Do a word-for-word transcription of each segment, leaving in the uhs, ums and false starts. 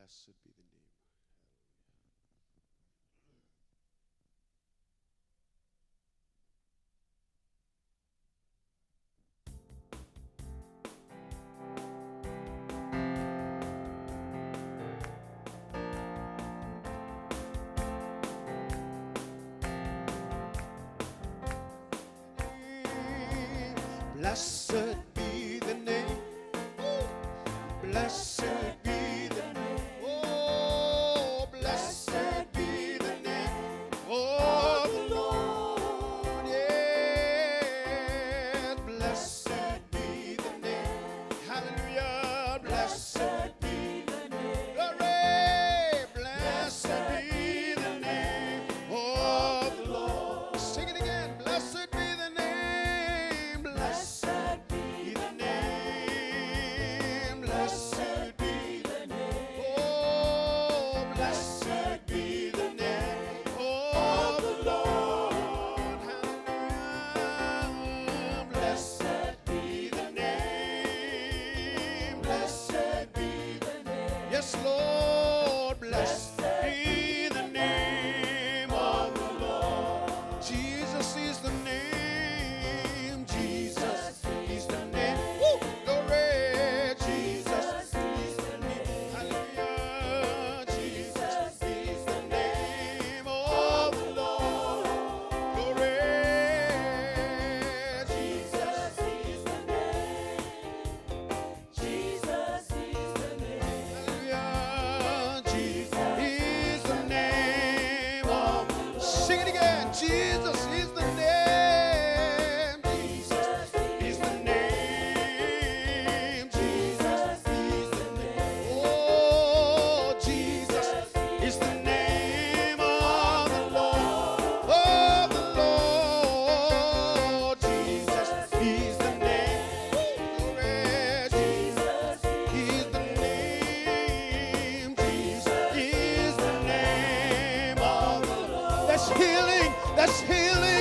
Blessed be the name. Blessed be the name. Blessed be the name. Oh, blessed be the name of the Lord. Yes, blessed be the name. Hallelujah. Blessed be the name. Glory. Blessed be the name of the Lord. Sing it again. Blessed be the name. Blessed be the name. Blessed be the name. Oh, blessed be the name of the Lord. Hallelujah. Blessed be the name. Blessed be the name. Yes, Lord. Blessed be the name of the Lord. Jesus is the name. Jesus is the name. Woo! Glory. Jesus is the name. Hallelujah. Jesus is the name of the Lord. Glory. Jesus is the name. Jesus is the name. Hallelujah. Jesus is the name of. Sing it again. Jesus is the name. Jesus is the name. Jesus is the name. Oh, Jesus is the name of the Lord, of the Lord. Jesus is the name. Glory. Jesus is the name. Jesus is the name of the Lord. There's healing. There's healing.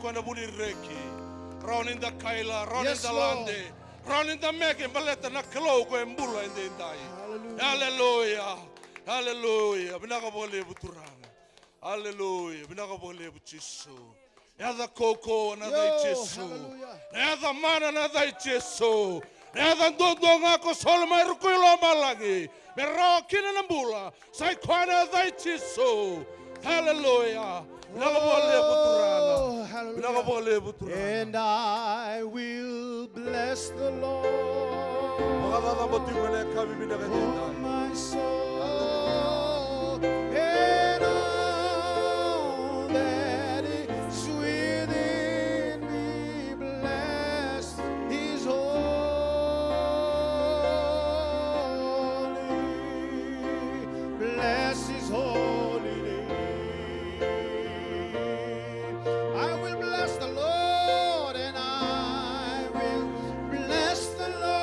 Ena vuku ni reki, rawa ni da kaila, rawa ni da lade, rawa ni da meke, baleta na Kalou ko e bula edaidai. Hallelujah. Hallelujah. Hallelujah. Vinaka vakalevu Turaga. Hallelujah. Vinaka vakalevu Jisu. Na yaca kaukauwa na yaca i Jisu. Hallelujah. Na yaca mana na yaca i Jisu. Na yaca duadua ga ko soli mai ruku i lomalagi me rawa kina na bula. Sa i koya na yaca i Jisu. Hallelujah. Vinaka vakalevu Turaga. Oh, hallelujah. Vinaka vakalevu Turaga. And I will bless the Lord. Vakacacabo tiko ena yakavi vinaka edaidai. Oh, my soul, and all that is within me, bless his holy, bless his holy name. I will bless the Lord, and I will bless the Lord,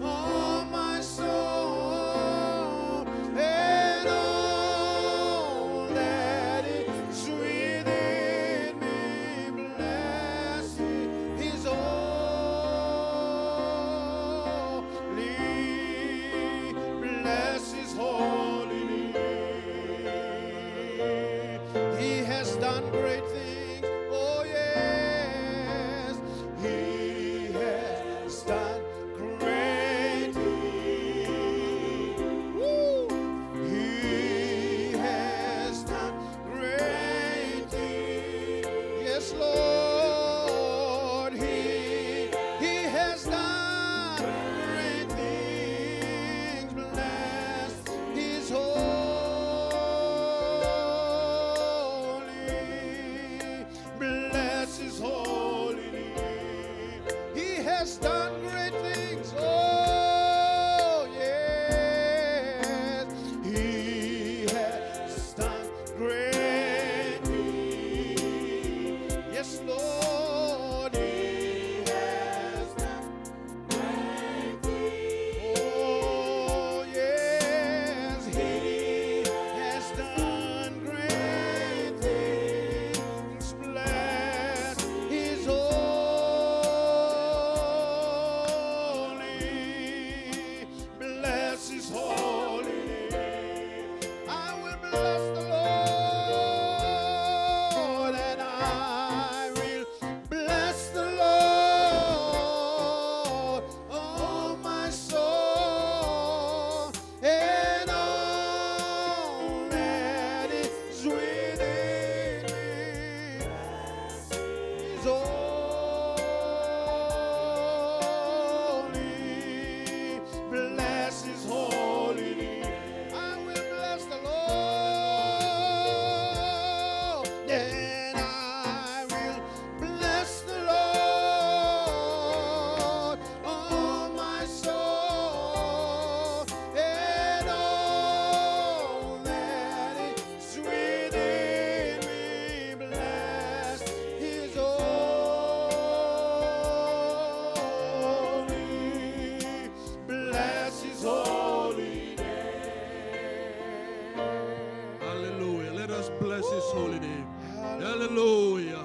oh, my soul, and all that is within me, bless his holy, bless his holy name. He has done great things. Oh, yes. He has done great things. Woo. He has done great things. Yes, Lord. He, he has done great things. Bless his holy, bless his holy name. He has done great things. Oh, yes. He has done great things. Yes, Lord, he has done Oh, yes, he has done great things. Bless his holy, bless his holy name. I will bless the Lord, and I will bless the Lord, oh, my soul, and all that is within me. His holy, bless his holy name. I will bless the Lord, and I will bless the Lord, oh, my soul, and all that is within me, bless his holy, bless his holy name. Hallelujah. Let us bless his holy name. Hallelujah.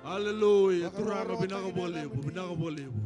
Hallelujah. Turaga, vinaka vakalevu, vinaka vakalevu.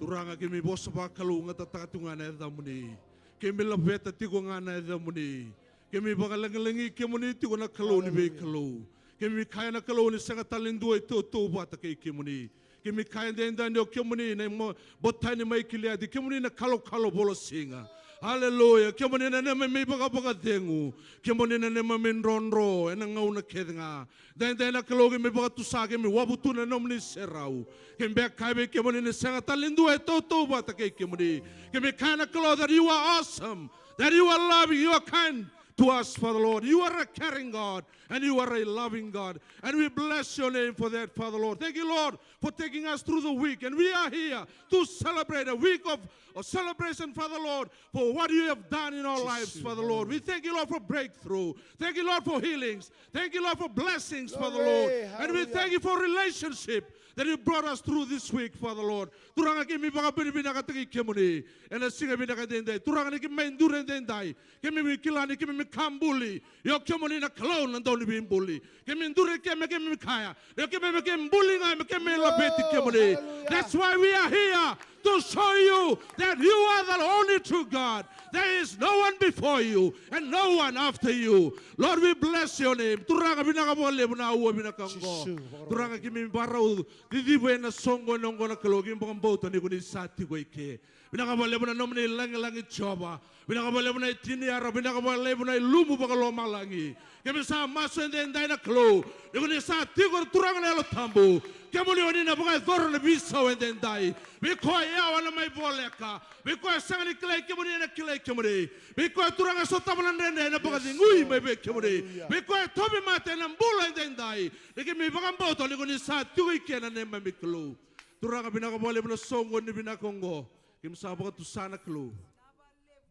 Turaga, keimami vosa vakalougatataka tiko ga na yacamuni. Keimami laveta tiko ga na yacamuni. Keimami vakalagilagi kemuni tiko na Kalou ni veikalou. Keimami kaya na Kalou ni sega tale ni dua e tautauvata kei kemuni. Keimami kaya edaidai ni o kemuni na mo-, Botani mai Kiliati, kemuni na kalokalo volasiga. Aleluya. Kemuni na neimami vakavakacegu. Kemuni na neimami drodro ena gauna kece ga. Edaidai na Kalou, keimami vakatusa, keimami wavu tu na nomuni serau. Keimami beka kaya vei kemuni ni sega tale ni dua e tautauvata kei kemuni. Keimami kaya na Kalou that you are awesome, that you are loving, you are kind to us, Father Lord. You are a caring God, and you are a loving God. And we bless your name for that, Father Lord. Thank you, Lord, for taking us through the week. And we are here to celebrate a week of, of celebration, Father Lord, for what you have done in our lives, Father Lord. We thank you, Lord, for breakthrough. Thank you, Lord, for healings. Thank you, Lord, for blessings, Father Lord. And we thank you for relationship. that you brought us through this week, Father Lord. Turaga, keimami vakavinavinakataki kemuni ena siga vinaka edaidai. Turaga, ni keimami duri edaidai, keimami kila ni keimami ka buli, ia o kemuni na Kalou na Dauniveibuli. Keimami duri eke me keimami kaya, ia o keimami ke buli ga me keimami laveti kemuni. Hallelujah. That's why we are here, to show you that you are the only true God. There is no one before you and no one after you. Lord, we bless your name. Turaga, vinaka vakalevu na aua vinaka oqo. Turaga, keimami vakarau ciciva ena soqo ni oqo na Kalou, keimami vakabauta ni ko ni sa tiko eke. Vinaka vakalevu na nomuni lagilagi Jiova. Vinaka vakalevu na itiniyara, vinaka vakalevu na ilumu vakalomalagi. Keimami sa masu edaidai na Kalou, ni ko ni sa tiko na Turaga na Yalo Tabu. Kemuni oni na vakayacora na veisau edaidai. Vei koya e yawa na mai voleka, vei koya e sega ni kilai kemuni ena kilai kemuni, vei koya Turaga e sotava na dredre ena vakacegui mai vei kemuni, vei koya e tauvimate ena bula edaidai. Ni keimami vakabauta ni ko ni sa tiko eke na neimami Kalou. Turaga, vinaka vakalevu na soqoni vinaka oqo. Keimami sa vakatusa na Kalou.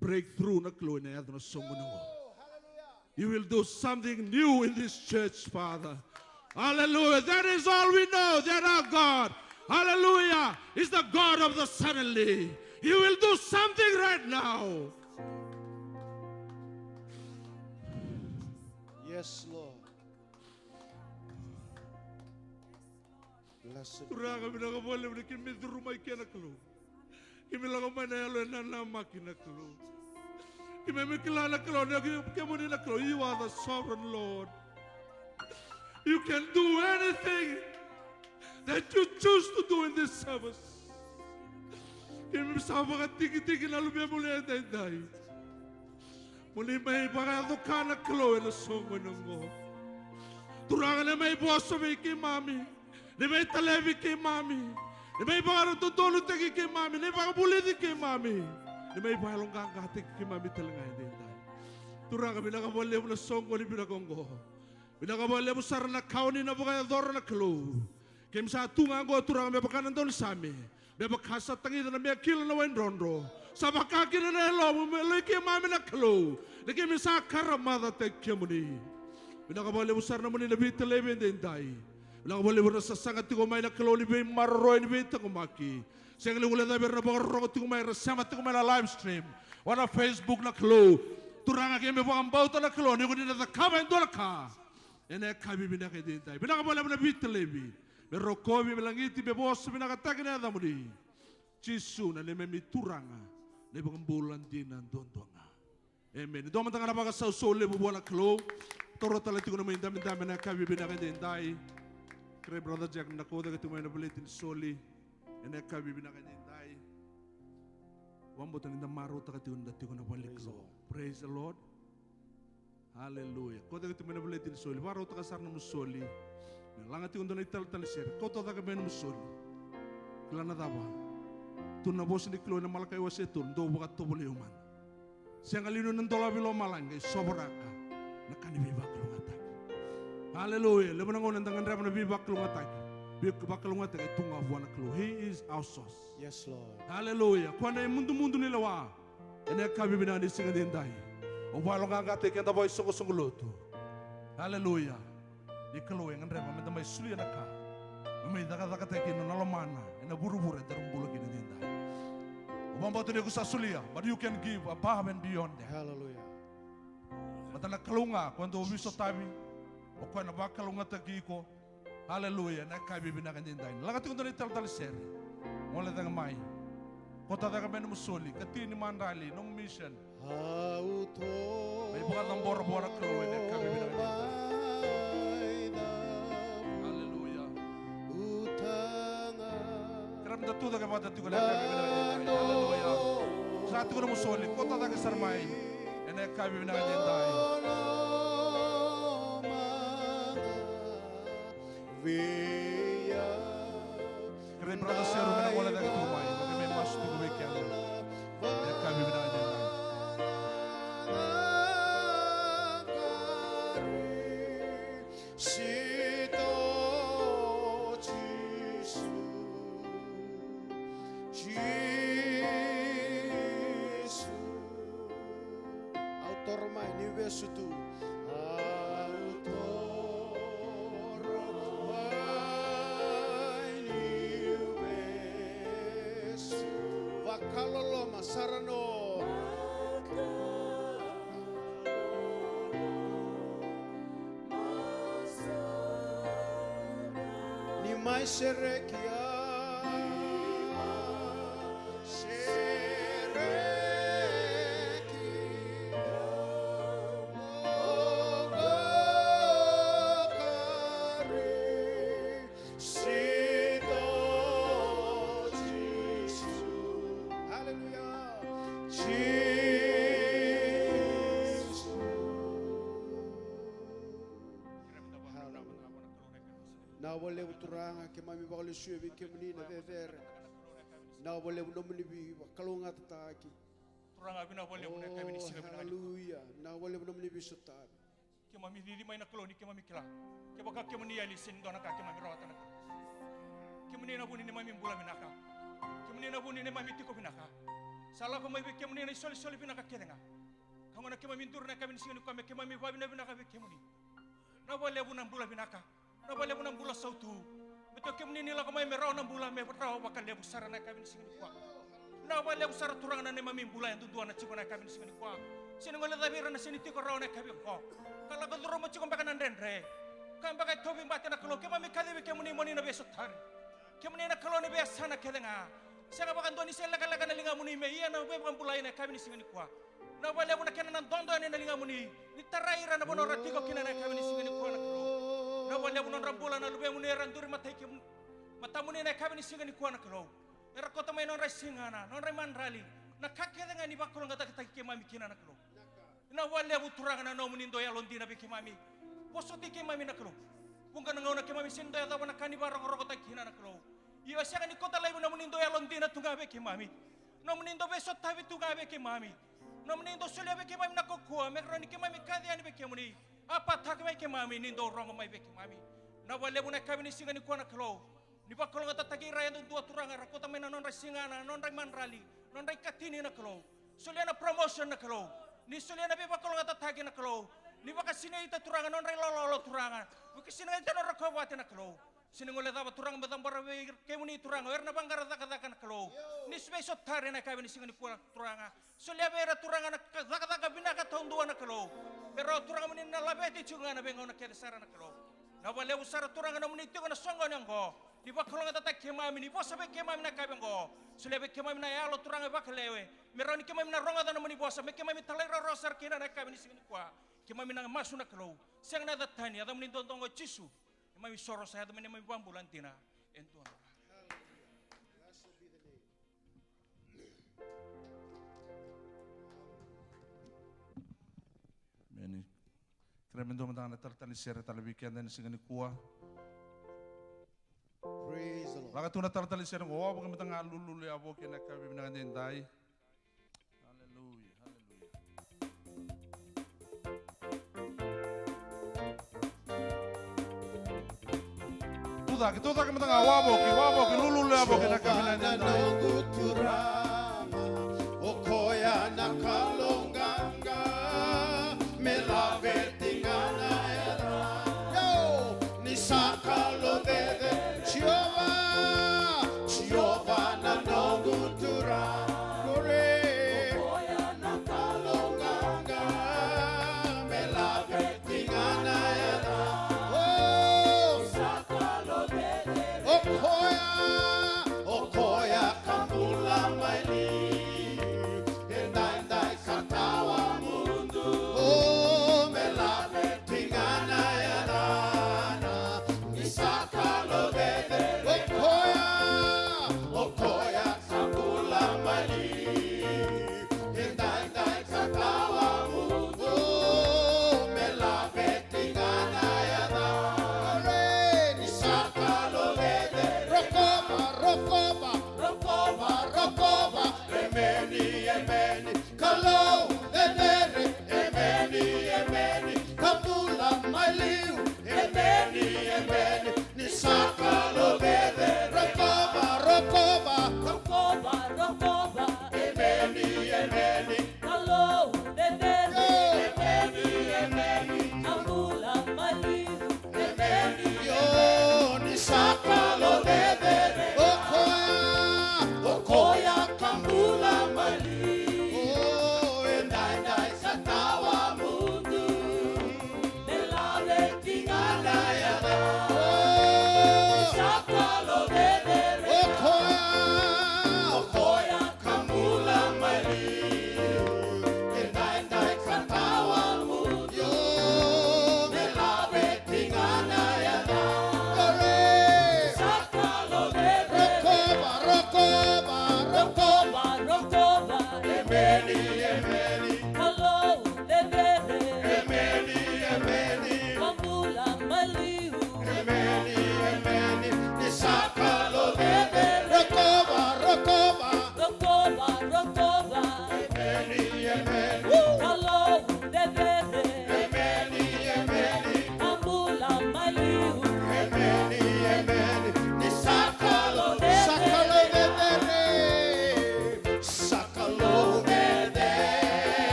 Breakthrough na Kalou ena yaco na soqoni oqo. You will do something new in this church, Father. Hallelujah. That is all we know, that our God, hallelujah, is the God of the suddenly. He will do something right now. Yes, Lord. Blessed. Turaga, vinaka vakalevu ni keimami curu mai kina na Kalou. Keimami lako mai na yalo e nanamaki na Kalou. Keimami kila na Kalou, ni o kemuni na Kalou, you are the sovereign Lord. You can do anything that you choose to do in this service. Keimami sa vakatikitiki na luvemuni edaidai. Mo ni mai vakayaco ka na Kalou ena soqoni oqo. Turaga, ni mai vosa vei keimami, ni mai talevi keimami, ni mai vakadodonutaki keimami, ni vakavulici keimami, ni mai vakayaloqaqataki keimami tale ga edaidai. Turaga, vinaka vakalevu na soqoni vinaka oqo. Vinaka vakalevu sara na ka oni na vakayacora na Kalou. Keimami sa tu ga oqo, Turaga, me vaka na daunisame, me vaka sa tagica na meakila na wai drodro. Sa vaka kina na yalomu me loi keimami na Kalou, ni keimami sa karamacataki kemuni. Vinaka vakalevu sara na nomuni na veitalevi edaidai. Vinaka vakalevu na sasaga tiko mai na Kalou ni veimaroroi, ni veitaqomaki. Sega ni guilecavi ira na vakarorogo tiko mai, era sema tiko mai na live stream, o na Facebook na Kalou. Turaga, keimami vakabauta na Kalou ni ko ni na cakava e dua na ka ena yakavi vinaka edaidai. Vinaka vakalevu na veitalevi. Me rokovi, me lagiti, me vosa vinakataki na yacamuni, Jisu na neimami Turaga, na iVakabula dina duadua ga. Emeni. Dua mada ga na vakasausau levu vua na Kalou. Taura tale tiko na nomu idabedabe ena yakavi vinaka edaidai. Kerei Brother Jack me na kauta tiko mai na veleti ni soli ena yakavi vinaka edaidai. Vakabauta ni da marautaka tiko ni da tiko na vale ni Kalou. Praise the Lord. Haleluya. Kauta tiko mai na veleti ni soli. Vakarautaka sara nomu soli. Me laga tiko dua na italetale sere. Kauta cake mai nomu soli. Kila na cava? Tukuna na vosa ni Kalou ena Malakai wase tolu, dou vakatovolei au mada. Sega li ni na dolavi lomalagi, qai sovaraka na ka ni veivakalougatataki. Haleluya. Levu na gauna eda gadreva na veivakalougatataki. Veivakalougatataki e tu ga vua na Kalou. He is our source. Yes, Lord. Haleluya. Koya na imudumudu ni lewa. Ena yakavi vinaka ni siga edaidai, au vakayaloqaqataki keda vakaisoqosoqo lotu. Haleluya. Ni Kalou e gadreva meda mai solia na ka me mai cakacakataki kina na lomana ena vuravura edaru bula kina edaidai. Au vakabauta ni ko sa solia, but you can give above and beyond that. Hallelujah. Baleta na Kalou ga ko dau veisotavi, o koya na vakalougatataki iko. Haleluya. Na yakavi vinaka edaidai, laga tiko dua na italetale sere. Gole cake mai. Kauta cake mai nomu soli, katini, madrali, nomu mission. Mai vakacabora vua na Kalou ena yakavi vinaka edaidai. Haleluya. Kerea meda tu cake vata tiko ena yakavi vinaka edaidai. Haleluya. Sa tiko nomu soli, kauta cake sara mai ena yakavi vinaka edaidai. Vei au. Kerei Brother Seru me na gole cake tu mai, me mai masu tiko vei keda ena yakavi vinaka edaidai. Sito Jisu, Jisu. Au toro mai, niu vesu tu. Au toro mai, Ka loloma sara no. Ni mai sereki au. Sereki au. Oqo Karisito Jisu. Aleluya. Jisu. Vinaka vakalevu Turaga, keimami vakalesuya vei kemuni na cecere. Vinaka vakalevu nomuni veivakalougatataki. Turaga, vinaka vakalevu na yakavi ni siga vinaka nikua. Aleluya. Vinaka vakalevu nomuni veisotavi. Keimami cici mai na Kalou ni keimami kila, kevaka kemuni yali, sega ni dua na ka keimami rawata na Kalou. Kemuni na vu ni neimami bula vinaka. Kemuni na vu ni neimami tiko vinaka. Sa lako mai vei kemuni na isolisoli vinaka kece ga. Ka gona keimami duri na yakavi ni siga nikua me keimami vavinavinaka vei kemuni. Vinaka vakalevu na bula vinaka. Vinaka vakalevu na bula sautu. Baleta o kemuni ni lako mai me rawa na bula, me rawa vakalevu sara na yakavi ni siga nikua. Vinaka vakalevu sara Turaga na neimami bula yadudua na tiko na yakavi ni siga nikua. Sega ni guilecavi ira na sega ni tiko rawa na yakavi oqo. Ka lako curuma tiko beka na dredre. Ka beka e tauvi bate na Kalou, keimami kacivi kemuni mo ni na veisotari. Kemuni na Kalou ni veiyasana kece ga. Sega vakadua ni se lekaleka na ligamuni me ia na veivakabulai na yakavi ni siga nikua. Vinaka vakalevu na kena na dodo yani na ligamuni, ni tarai ira na vanua ra tiko kina na yakavi ni siga nikua na Kalou. Vinaka vakalevu nodra bula na luvemuni era duri matai ki matamuni na yakavi ni siga nikua na Kalou. Era kauta mai nodra isigana, nodra imadrali, na ka kece ga ni vakalougatataki keimami kina na Kalou. Vinaka vakalevu Turaga na nomuni dau yalodina vei keimami. Vosoti keimami na Kalou. Vuqa na gauna keimami sega ni dau yacova na ka ni vakarokorokotaki kina na Kalou. Io, e sega ni kauta laivi nomuni dau yalodina tu ga vei keimami. Nomuni dau veisotavi tu ga vei keimami. Nomuni dau solia vei keimami na kaukauwa me rawa ni keimami kaci yani vei kemuni. Apataki mai keimami, ni dau rogo mai vei keimami. Vinaka vakalevu na yakavi ni siga nikua na Kalou. Ni vakalougatataki ira yadudua Turaga, ra kauta mai na nodra isigana, nodra imadrali, nodra ikatini na Kalou. Solia na promotion na Kalou. Ni solia na veivakalougatataki na Kalou. Ni vakasinaita Turaga nodra ilololo Turaga. Vakasinaita nodra kovate na Kalou. Sega ni guilecava Turaga me cabora vei kemuni Turaga o ira na vaqara cakacaka na Kalou. Ni veisotari na yakavi ni siga nikua Turaga. Solia vei ira Turaga na ka, cakacaka vinaka taudua na Kalou. Me rawa Turaga mo ni na laveti tiko ga na veigauna kece sara na Kalou. Vinaka vakalevu sara Turaga nomuni tiko na soqoni oqo. Ni vakalougatataki keimami, ni vosa vei keimami na yakavi oqo. Solia vei keimami na yalo Turaga vakalewe. Me rawa ni keimami na rogoca nomuni vosa, me keimami talairawarawa sara kina na yakavi ni siga nikua. Keimami na masu na Kalou. Sega na yaca tani, yacamuni duadua oqo Jisu. Neimami soro sa yaco mai neimami vakabula dina e dua na. Emeni. Kerea me dua mada ga na talatala ni sere tale vei keda ena siga nikua. Praise the Lord. Lako tu na talatala ni sere qo, wavoki mada ga, lululu yavoki ena yakavi vinaka edaidai. Aleluya, aleluya. Tucake, tucake mada ga, wavoki, wavoki, lululu yavoki ena yakavi vinaka edaidai. Noqu Turaga, o koya na Kalou qaqa, me laveti ga na yacana. Io, ni sa Kalou cecere, Jiova, Jiova na noqu Turaga. Glory. O koya na Kalou qaqa, me laveti ga na yacana. Oh. Ni sa Kalou cecere. O koya, o koya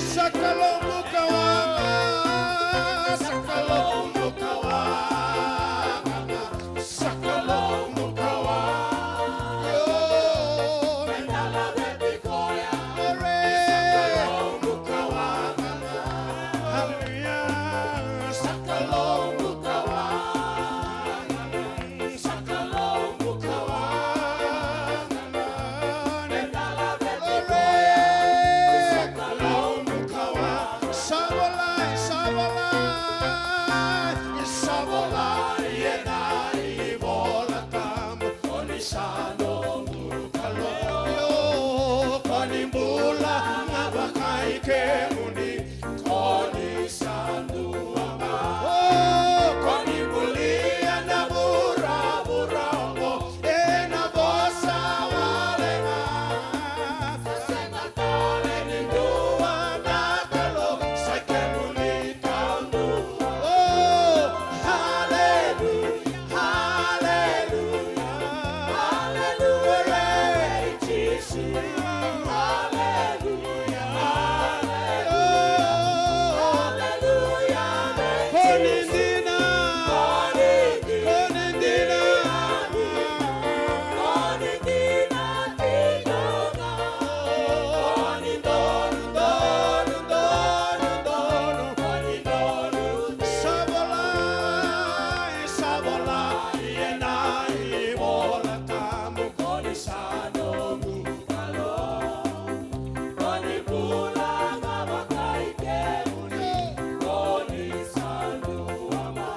Sa Kalou bukawaqa, sa Kalou bukawaqa, sa Kalou bukawaqa. Io, me da laveti koya. Glory. Sa Kalou bukawaqa. Hallelujah. Sa Kalou bukawaqa. Sa Kalou bukawaqa. Sa volai, sa volai, sa volai ena iVola Tabu. Ko ni sa noqu Kalou. Io, ko ni bula ga vakai kemuni. Ko ni sa dua ga. O, ko ni bulia na vuravura oqo ena vosa wale ga. Sa sega tale ni dua na Kalou, sa kemuni taudua. O, haleluya. Haleluya, haleluya, Jisu. Haleluya, haleluya, haleluya, Jisu. Ko ni dina, ko ni dina, ko ni dina tiko ga. Ko ni donu, donu, donu, donu, ko ni donu. Sa volai, sa volai ena iVola Tabu, ko ni sa noqu Kalou. Ko ni bula ga vakai kemuni, ko ni sa dua ga.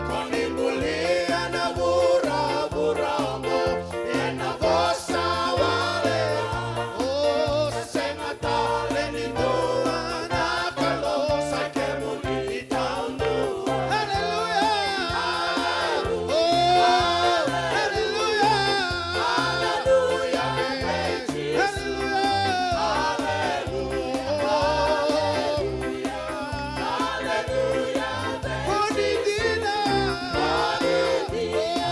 Ko ni bulia na vuravura oqo ena vosa wale ga. O, sa sega tale ni dua na Kalou, sa kemuni taudua. Haleluya. O, haleluya. Haleluya. Haleluya. Haleluya. Haleluya. Ko ni dina. Ko ni dina.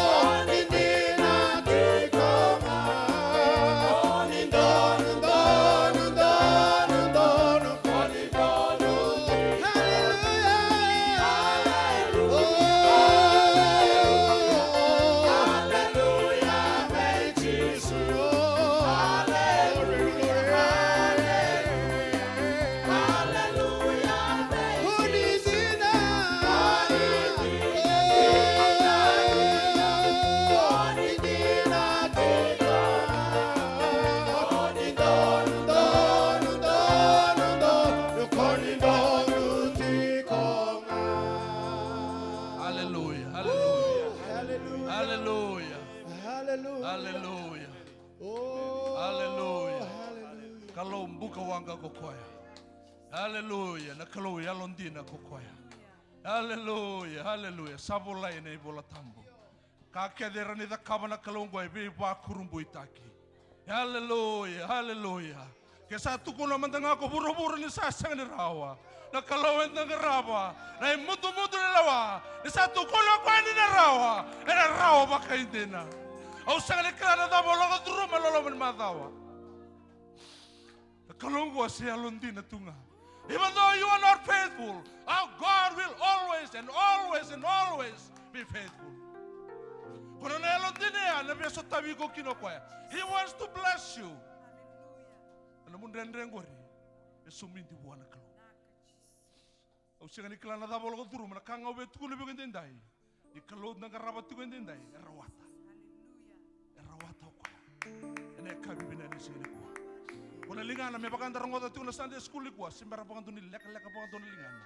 Ko ni dina tiko ga. Ko ni donu, donu, donu, donu, ko ni donu. Haleluya. Haleluya. Haleluya. Haleluya. Haleluya, haleluya. Haleluya. Haleluya. Haleluya. Haleluya. Kalou bukawaqa ko koya. Haleluya. Na Kalou yalodina ko koya. Haleluya, haleluya. Sa volai ena iVola Tabu. Ka kece era ni cakava na Kalou oqo e veivakurabuitaki. Haleluya, haleluya. Ke sa tukuna mada ga ko vuravura ni sa sega ni rawa, na Kalou eda qarava, na imudumudu ni lewa, ni sa tukuna o koya ni na rawa, ena rawa vakaidina. Au sega ni kila na cava o lako curuma e loma ni macawa. Na Kalou oqo se yalodina tu ga. Even though you are not faithful, our God will always and always and always be faithful. Ko na yalodina ya na via sotavi iko kina o koya. He wants to bless you. Na nomu dredre qori e somidi vua na Kalou. Au sega ni kila na cava o lako curuma, na ka ga au via tukuna vei iko edaidai. Ni Kalou da qarava tiko edaidai, e rawata. E rawata o koya. Ena yakavi vinaka ni siga nikua. Ko na ligana me vaka da rogoca tiko na Sunday school nikua, se bera vakadua ni lekaleka vakadua na ligana.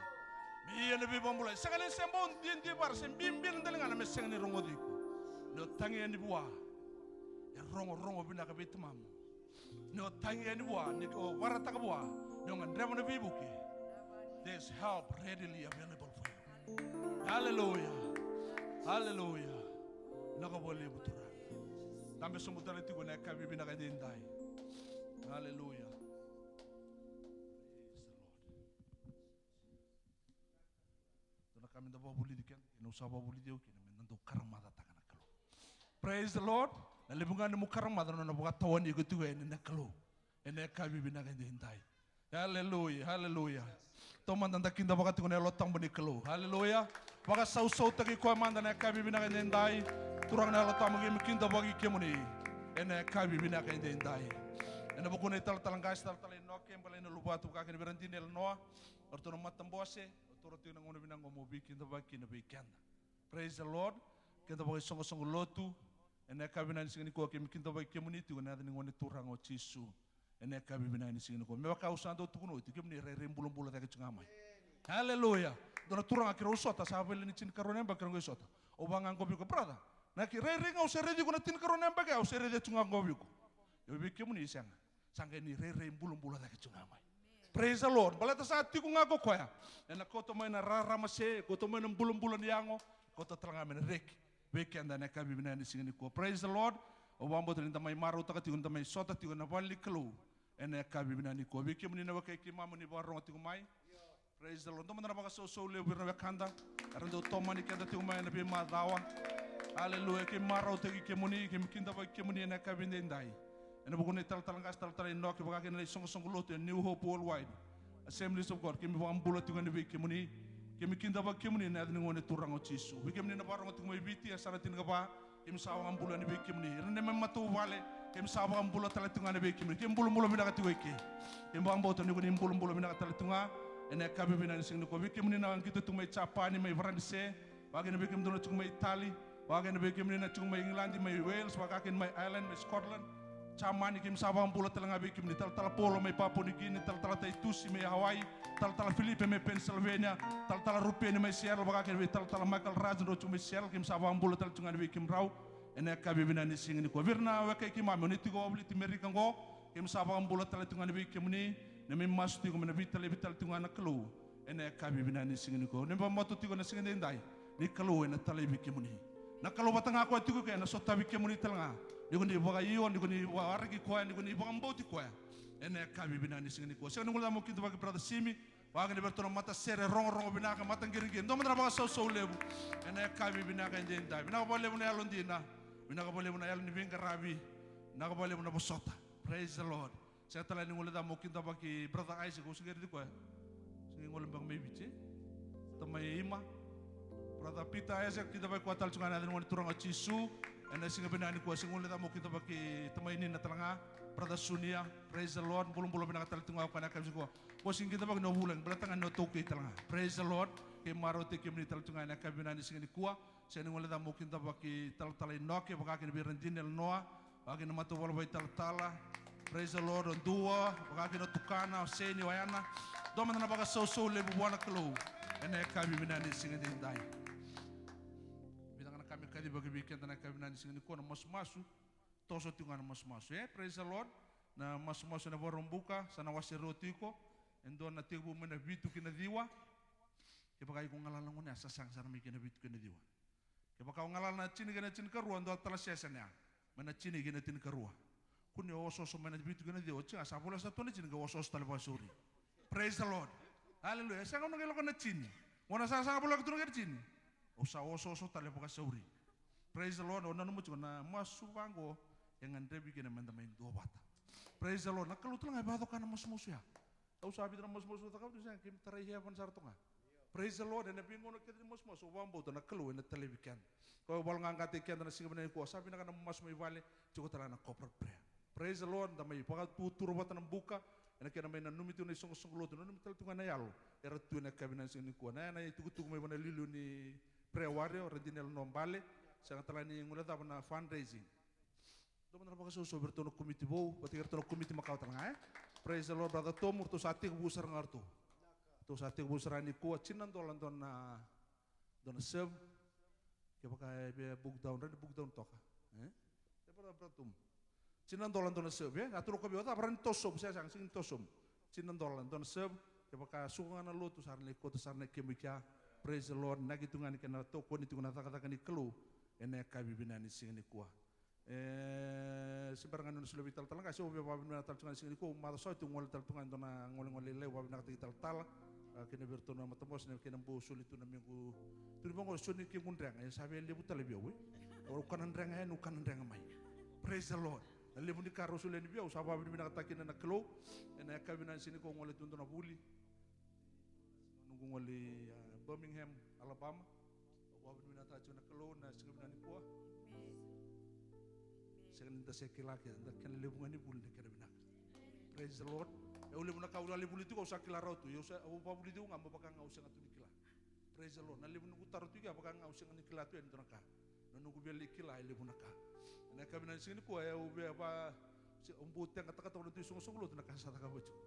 Me ia na veivakabulai. Sega ni se bau diadia vara, se bibi na daligana me sega ni rogoci iko. Ni o tagi yani vua. E rogorogo vinaka vei tamamu. Ni o tagi yani vua, ni o varataka vua, ni o gadreva na veivuke. There's help readily available for you. Hallelujah. Hallelujah. Vinaka vakalevu Turaga. Dabe sobu tale tiko ena yakavi vinaka edaidai. Hallelujah. Praise the Lord. Dua na ka meda vakavulici keda kina, au sa vakavulici au kina, meda dau karamacataka na Kalou. Praise the Lord. Na levu ga ni nomu karamaca na nona vakatawani iko tiko yani na Kalou. ena yakavi vinaka edaidai. Aleluya, aleluya. Tou mada da kidavaka tiko na Yalo Tabu ni Kalou. Aleluya. Vakasausautaki koya mada ena yakavi vinaka edaidai. Turaga na Yalo Tabu, keimami kidavaki kemuni ena yakavi vinaka edaidai. Ena vuku ni talatala qase, talatala Inoke, balai na luvatu, vaka kina vei ira dina e Lenoa, o ratou na matabose, o ratou tiko na gauna vinaka qo mo veikidavaki kina vei keda. Praise the Lord. Keda vakaisoqosoqo lotu ena yakavi vinaka ni siga nikua, keimami kidavaki kemuni tiko ena yaca ni Gone Turaga o Jisu. Ena yakavi vinaka ni siga nikua, me vaka au sa dau tukuna oti, kemuni rairai bulabula cake tu ga mai. Aleluya. Dua na turaga keirau sota, sa vale ni tinikarua na yabaki keirau qai sota. Au vaka ga qo vei iko, brother, na ki rairai ga au se raici iko na tinikarua na yabaki, au se raici tu ga qo vei iko. Io, vei kemuni sega. Sa qai ni rairai bulabula cake tu ga mai. Praise the Lord. Baleta sa tiko ga ko koya ena kauta mai na rarama, se kauta mai na bulabula ni yago, kauta tale ga mai na reki vei keda ena yakavi vinaka ni siga nikua. Praise the Lord. Au vakabauta ni da mai marautaka tiko, ni da mai sota tiko ena vale ni Kalou ena yakavi vinaka nikua. Vei kemuni na wekai keimami ni vakarogo tiko mai, praise the Lord, dou mada na vakasausau levu vei ira na wekada era dau tomani keda tiko mai ena veimacawa. Aleluya. Keimami marautaki kemuni, keimami kidavaki kemuni ena yakavi edaidai. Ena vuku ni talatala qase, talatala Inoke, vaka kina na isoqosoqo lotu e New Hope Worldwide Assemblies of God, keimami vakabula tiko yani vei kemuni. Keimami kidavaki kemuni ena yaca ni Gone Turaga o Jisu. Vei kemuni na vakarogo tiko mai Viti, yasana tinikava, keimami sa vakabula yani vei kemuni. Ira na neimami matavuvale, keimami sa vakabula tale tiko ga yani vei kemuni. Keimami bulabula vinaka tiko eke. Keimami vakabauta ni ko ni bulabula vinaka tale tiko ga ena yakavi vinaka ni siga nikua. Vei kemuni na qito tiko mai Japani, mai Varanise, vaka kina vei kemudou na tiko mai Itali, vaka kina vei kemuni na tiko mai Igiladi, mai Wales, vaka kina mai Ireland, mai Scotland, Jamani, keimami sa vakabula tale ga vei kemuni. Talatala Paula mai Papua New Guinea, talatala Taitusi mai Hawaii, talatala Filipe mai Pennsylvania, talatala Rupeni mai Seattle, vaka kina vei talatala Michael Raj, drau tiko mai Seattle, keimami sa vakabula tale tiko ga yani vei kemudrau ena yakavi vinaka ni siga nikua. Vei ira na wekai keimami o ni tiko wavoliti Merika qo, keimami sa vakabula tale tiko ga yani vei kemuni. Neimami masu tiko me na veitalevi tale tiko ga na Kalou ena yakavi vinaka ni siga nikua. Neimami vakabauta tiko ena siga edaidai ni Kalou ena talevi kemuni. Na Kalou vata ga koya tiko eke ena sotavi kemuni tale ga. Ni ko ni vakaio, ni ko ni waraki koya, ni ko ni vakabauti koya ena yakavi vinaka ni siga nikua. Sega ni guilecava meu kidavaki brother Simi, vaka kina vei iratou na matasere rogorogo vinaka, mataqiriqiri, dou mada na vakasausau levu ena yakavi vinaka edaidai. Vinaka vakalevu na yalodina, vinaka vakalevu na yalo ni veiqaravi, vinaka vakalevu na vosota. Praise the Lord. Sega tale ni guilecava meu kidavaki brother Isaac, au se qai raici koya. Se qai gole beka mai Viti, e? Tamai Ima. Brother Peter Isaac, kidavaki koya tale tu ga ena yaca ni Gone Turaga o Jisu. Ena siga vinaka nikua, sega ni guilecava meu kidavaki tamai Nina tale ga, brother Sunia. Praise the Lord. Bulabula vinaka tale tu ga o koya ena yakavi nikua. Ko sega ni kidavaki ni o vulagi, baleta ga ni o taukei tale ga. Praise the Lord. Keimami marautaki kemuni tale tu ga ena yakavi vinaka ni siga nikua. Sega ni guilecava meu kidavaki talatala Inoke, vaka kina vei ira dina e Lenoa, vaka kina matavuvale vakaitalatala. Praise the Lord, o Dua, vaka kina o Tukana, o Seni, o Yana. Dou mada na vakasausau levu vua na Kalou ena yakavi vinaka ni siga edaidai. Vica ga na ka me kacivaki vei keda ena yakavi vinaka ni siga nikua, na masumasu. Toso tiko ga na masumasu, e? Praise the Lord. Na masumasu ena Vakaraubuka, sa na wase rua tiko. E dua na tekivu mai na vitu ki na ciwa. Kevaka iko galala na gauna ya, sa sega sara mai kina vitu ki na ciwa. Kevaka o galala na tini kei na tinikarua, dua tale session ya, mai na tini kei na tinikarua. Kua ni o osooso mai na vitu kei na ciwa, oti ga sa voleka sara tu na tini, qai osooso tale vakasauri. Praise the Lord. Hallelujah. E sega, o na qai lako na tini. O na sa, sa voleka tu na qai tini. O sa osooso tale vakasauri. Praise the Lord. O nanuma tiko na masu vaqo e gadrevi kina meda mai duavata. Praise the Lord. Na Kalou tale ga e vakacoka na masumasu ya. Au sa vica na masumasu au cakava tu, sega, keimami tarai heaven sara toka ga. Praise the Lord. Ena veigauna kece ni masumasu, au vakabauta na Kalou ena talevi keda. Koya au vakayaloqaqataki keda ena siga vinaka nikua, sa vinaka na masu mai vale, tiko tale ga na corporate prayer. Praise the Lord. Da mai vakatutura vata na buka ena kena mai nanumi tiko na isoqosoqo lotu, nanumi tale tu ga na yalo era tu ena yakavi vinaka ni siga nikua. Na, na itukutuku mai vua na iliuliu ni prayer warrior, ra dina e Lenoa, bale. Sega tale ga ni guilecava na fundraising. Dou mada na vakasausau vei iratou na komiti vou, vata kei iratou na komiti makawa tale ga, e? Praise the Lord, brother Tom, ratou sa tekivu sara ga ratou. Ratou sa tekivu sara nikua, tini na dola dua na, dua na serve. Kevaka e via book down, rawa ni book down toka, e? E, brother, brother Tom. Tini na dola dua na serve, e? A tu na koya vei au, cava, rawa ni toso sobu, sega, sega, sega ni toso sobu. Tini na dola dua na serve, kevaka suka ga na lotu, sa rawa ni kauta sara na kemu i kea. Praise the Lord, inaki tu ga ni kena tokoni tiko na cakacaka ni Kalou ena yakavi vinaka ni siga nikua. E, se bera ga ni o na solia vei talatala qase, au via vakavinavinaka tale tu ga ni siga nikua, au macawa sa oti au gole tale tu ga e dua na golegole lailai, au vakavinavinakataki talatala, a, kei na vei iratou na matabose, na kena bau soli tu na mequ, tu ni vaqo, soli kequ drega, e sa via levu tale vei au, e. Au kana drega yani, au kana drega mai. Praise the Lord. Na levu ni ka rau solia yani vei au, au sa vakavinavinakataka kina na Kalou. Ena yakavi vinaka ni siga nikua au gole tu e dua na vuli. Noqu gole i, a, Birmingham, Alabama. Au vakavinavinakataka tiko na Kalou na siga vinaka nikua. Sega ni da se kila ke, da kena levu ga ni vuli na kena vinaka. Praise the Lord. E, au levu na ka au lale vuli tiko, au sa kila rawa tu. Au sa, au vakavuli tiko ga me vaka ga au sega tu ni kila. Praise the Lord. Na levu noqu taro tiko ya, vaka ga au sega ni kila tu e dua na ka. Na noqu via lai kila e levu na ka. Ena yakavi vinaka ni siga nikua, e, au via va, se, au bau teqataka toka na dui soqosoqo lotu na ka sa cakava tiko.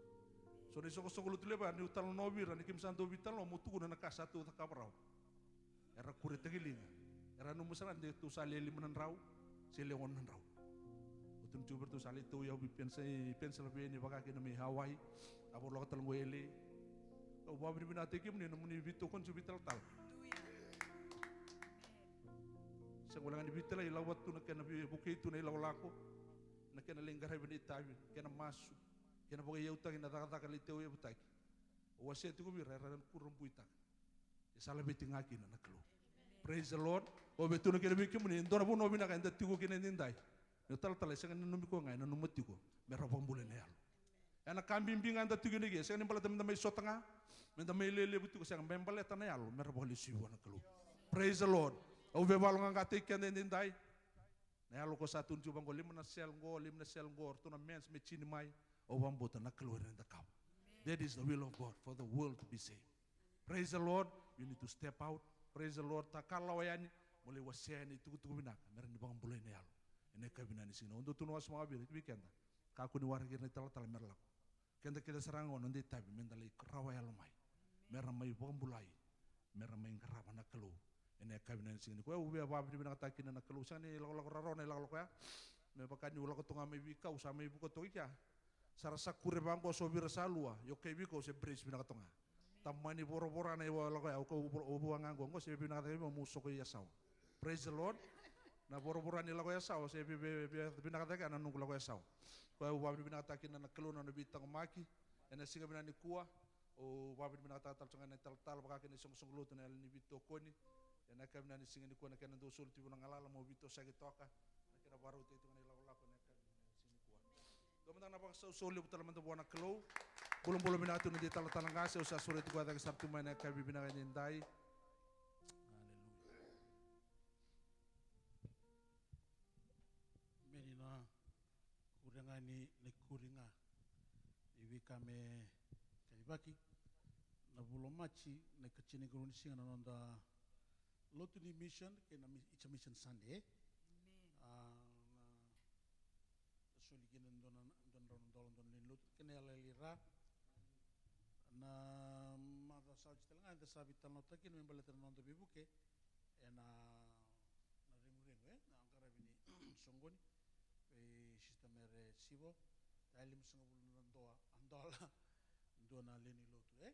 So na isoqosoqo lotu levu ya, niu talanoa vei ira, ni keimami sa dau veitalanoa, meu tukuna na ka sa tu cakava rawa. Era kuretaki liga. Era nanuma sara de tou sa le lima na drau se le ono na drau. Au tukuna tiko vei iratou sa lai tau i au vei Pens-, i Pennsylvania, vaka kina mai Hawaii. A vo lako tale qo i L A. Au vakavinavinakataki kemuni na nomuni veitokoni tiko veitalatala. Sega wale ga ni veitalai, lako vata tu na kena vei-, vukei tu na ilakolako, na kena lai qaravi na itavi, kena masu, kena vakaiyautaki na cakacaka lai tauyavutaki. Au wasea tiko vei ira, era kurabuitaka. E sa laveti ga kina na Kalou. Praise the Lord. Au via tukuna kina vei kemuni, e dua na vanua vinaka eda tiko kina edaidai. Na talatala e sega ni nanumi koya ga, e nanuma tiko me ra vakabulai na yalo. Ena ka bibi ga eda tiko kina ke, e sega ni baleta meda mai sota ga, meda mai lelevu tiko, sega, me baleta na yalo me ra vakalesuvi vua na Kalou. Praise the Lord. Au via vakayaloqaqataki keda edaidai. Na yalo ko sa tukuni tiko vaqo, lima na cell qo, lima na cell qo, ratou na mens me tini mai. Au vakabauta na Kalou ena cakava. That is the will of God for the world to be saved. Praise the Lord. You need to step out. Praise the Lord. Takalawa yani, mo lai wasea yani itukutuku vinaka me ra ni vakabulai na yalo. Ena yakavi vinaka ni siga nikua, au dau tukuna wase mai vei ira, vei keda. Kakua ni waraki ira na italatala me ra lako. Keda kece sara ga qo na noda itavi meda lai rawa yalo mai. Me ra mai vakabulai. Me ra mai qarava na Kalou. Ena yakavi vinaka ni siga nikua, au via vakavinavinakataka kina na Kalou. Sega ni lakolako rawarawa na ilakolako ya. Me vaka niu lako toka ga mai Viti, au sa mai vuka toka i kea. Sa ra sa kure vaqo, so vei ira sa lua, io, kai vei iko se brace vinaka toka ga. Tamani voravora na ilakolako ya, au kau vua ga qo, qo se vinaka cake vei au meu soko i Yasawa. Praise the Lord. Na voravora ni lako Yasawa se vi-, vi-, vi-, vinaka cake na noqu lako Yasawa. Koya au vakavinavinakataka kina na Kalou na nona veitaqomaki ena siga vinaka nikua. Au vakavinavinakataka tale tiko ga na italatala, vaka kina isoqosoqo lotu, na yalo ni veitokoni. Ena yakavi vinaka ni siga nikua, na kena dau soli tu vua na galala mo veitosoyaki toka. Na kena vakarautaki tiko ga na ilakolako ena yakavi vinaka ni siga nikua. Dua mada na vakasausau levu tale mada vua na Kalou. Bulabula vinaka tu na noda italatala qase, au sa sureti koya cake sara tu mai ena yakavi vinaka edaidai. Aleluya. Emeni. Na kuri ga ni, ni kuri ga ni veika me kaivaki. Na vula o Maji, na ikatini ni siga na noda lotu ni mission, kei na mi-, it's a mission Sunday, e? Emeni. A, na soli kina e dua na, dua na drau na dola, dua na lewe ni lotu, kei na yala i ra. Na macawa sa oti tale ga eda sa veitalanoataka kina me baleta na noda veivuke ena, na reguregu, e, na qaravi ni soqoni vei Sister Mere Sivo. Dua limasagavulu na dola, a, dola, dua na lewe ni lotu, e.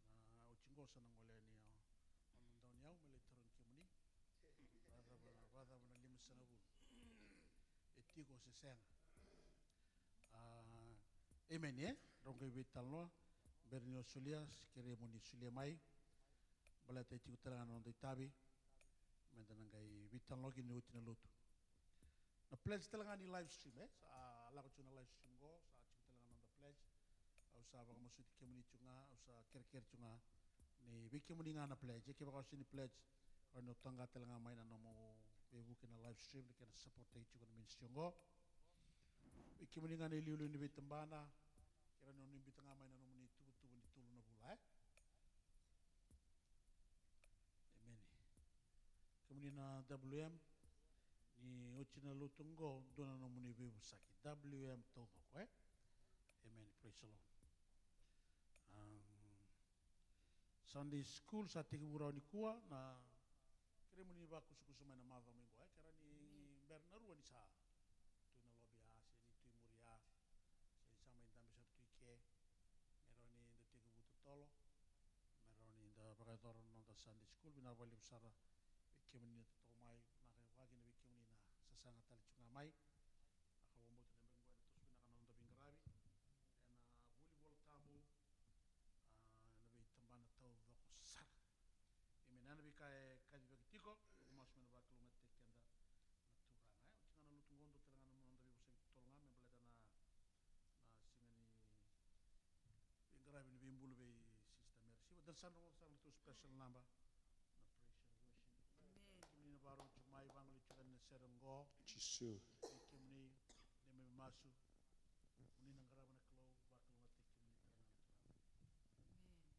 Na oti qo sa na gole yani, a, a, dau ni yau me lai tarogi kemuni. Vakacava na, vakacava na limasagavulu? E tiko se sega? A, emeni, e? Drau qai veitalanoa. Bera ni o solia, kerei mo ni solia mai. Baleta e tiko tale ga na noda itavi meda na qai veitalanoa kina ni oti na lotu. Na pledge tale ga ni live stream, e? Sa lako tiko na live stream qo, sa tiko tale ga na noda pledge. Au sa vakamasuti kemuni tiko ga, au sa kerekere tiko ga ni vei kemuni ga na pledge, e, kevaka o sega ni pledge, rawa ni o taqa tale ga mai na nomu veivuke na live stream, na kena support-taki tiko na ministry oqo. Vei kemuni ga na iliuliu ni veitabana, ke rawa ni o ni biuta ga mai na nomuni tuvatuva ni tolu na vula, e? Emeni. Kemuni na W M, ni oti na lotu oqo, dua na nomuni veivosaki. W M taucoko, e? Emeni. Praise the Lord. Um, Sunday school sa tekivu rawa nikua, na kerei mo ni vakusakusa mai na macawa mai qo, e? Ke rawa ni bera na rua ni sa tu na lobby ya, se ni tu i muri ya, se ni sa mai dabe sara tu i ke, me rawa ni da tekivu totolo, me rawa ni da vakayacora na noda Sunday school. Vinaka vakalevu sara vei kemuni na totoka mai, vinaka vakakina vei kemuni na sasaga tale tu ga mai. Au vakabauta na yabaki qo ena toso vinaka na noda veiqaravi ena vuli Vola Tabu, a, ena veitabana taucoko sara. Emeni. Na veika e kacivaki tiko, au masu me na vakalougatataki keda na Turaga, e. Oti ga na lotu qo, dua tale ga na noda veivosaki totolo Sa na, sa na tu special number. Amen. Kemuni na vakarorogo tiko mai, vagolei tiko na sere oqo. Jisu. Kemuni, neimami masu. Kemuni na qarava na Kalou, vakalougatataki kemuni tale ga na Kalou.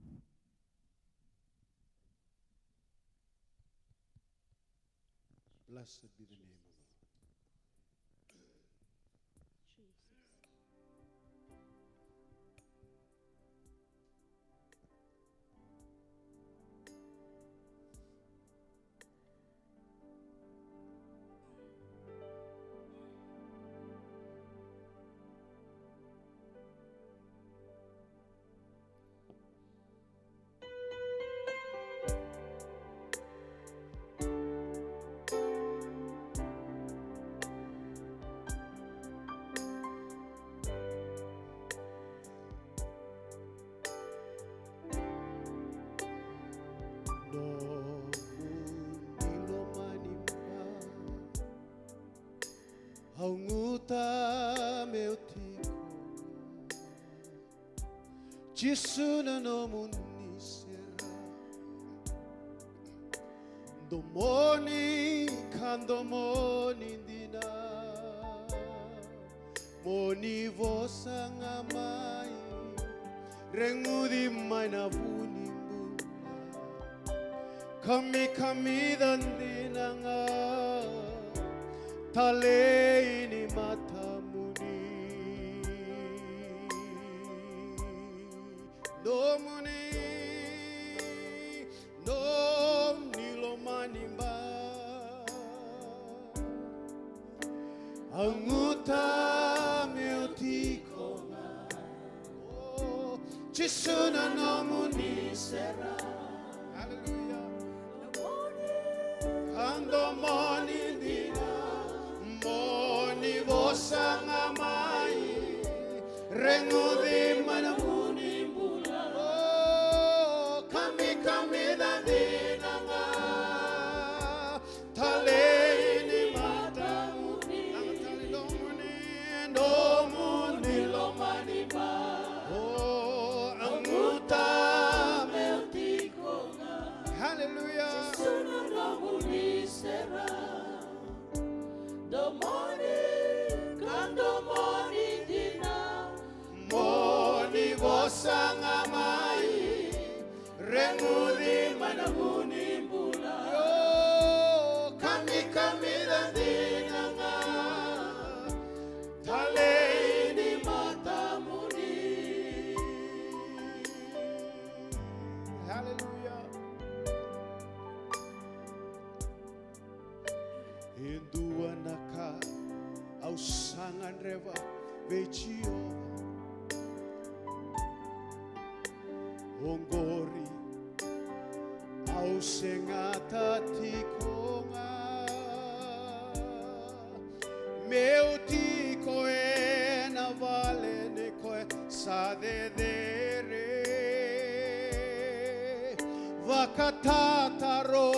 Amen. Blessed be the name of the Lord. Jesus. Nomuni lomaniba, au guta meu tiko. Jisu na nomuni sere, domoni ka domoni dina. Moni vosa ga mai, reguci mai na vu ni bula. Kamikamica dina ga, talei ni matamuni. Nomuni, nomuni lomaniba, au guta meu tiko ga. O Jisu na nomuni sere. Hallelujah. Ka domoni dina, moni vosa ga mai, reguci mai na vu ni bula. O kamikamica dina ga, talei ni matamuni. Nomuni, nomuni lomaniba, o au guta meu tiko ga. Hallelujah. Jisu na nomuni sere, domoni ka domoni dina, moni vosa ga mai, reguci mai na vu ni bula. Io, kamikamica dina ga, talei ni matamuni. Hallelujah. E dua na ka au sa gadreva vei Jiova, oqori au segata tiko ga. Meu tiko ena vale nei koya sa cecere, vakatataro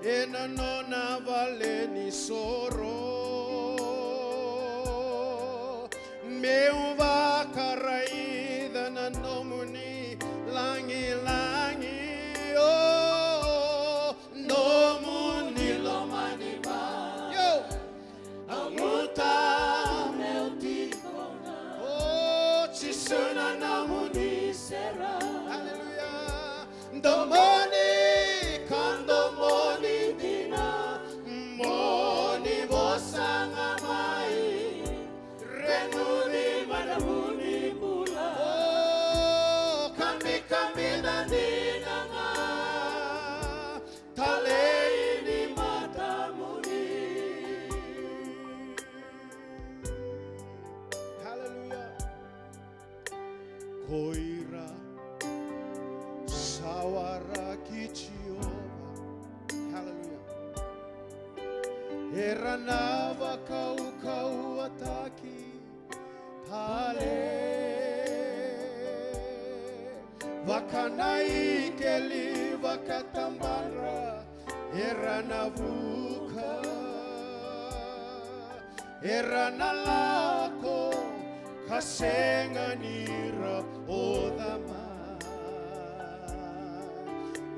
ena nona valenisoro. Meu vakaraica na nomuni lagilagi, o nomuni lomaniba. Io. Au guta meu tiko ga. O Jisu na nomuni sere. Hallelujah. Domoni ka domoni dina, moni vosa ga mai, reguci mai na vu ni bula. O kamikamica dina ga, talei ni matamuni. Hallelujah. Ko ira sa waraki Jiova. Hallelujah. Era na vakaukauwataki tale. Vaka na ikeli vakatabadra era na vuka. Era na lako ka sega ni ra oca mai.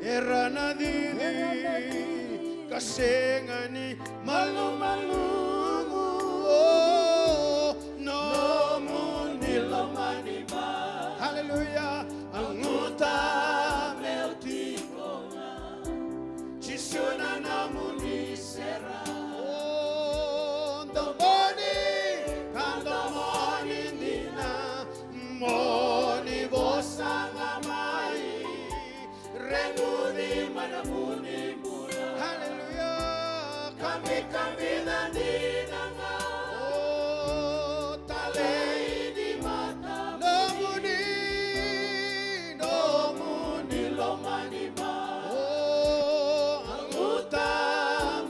Era na cici ka sega ni malumalumu. O, nomuni lomani mai. Haleluya. Au guta meu tiko ga. Jisu na nomuni sere. O, domoni ka domoni dina, mo ni vosa ga mai. Reguni mai na nomuni bula. Haleluya. Kamikamica dina ga. O, talei ni mata. Nomuni, nomuni lomani mai. O, au guta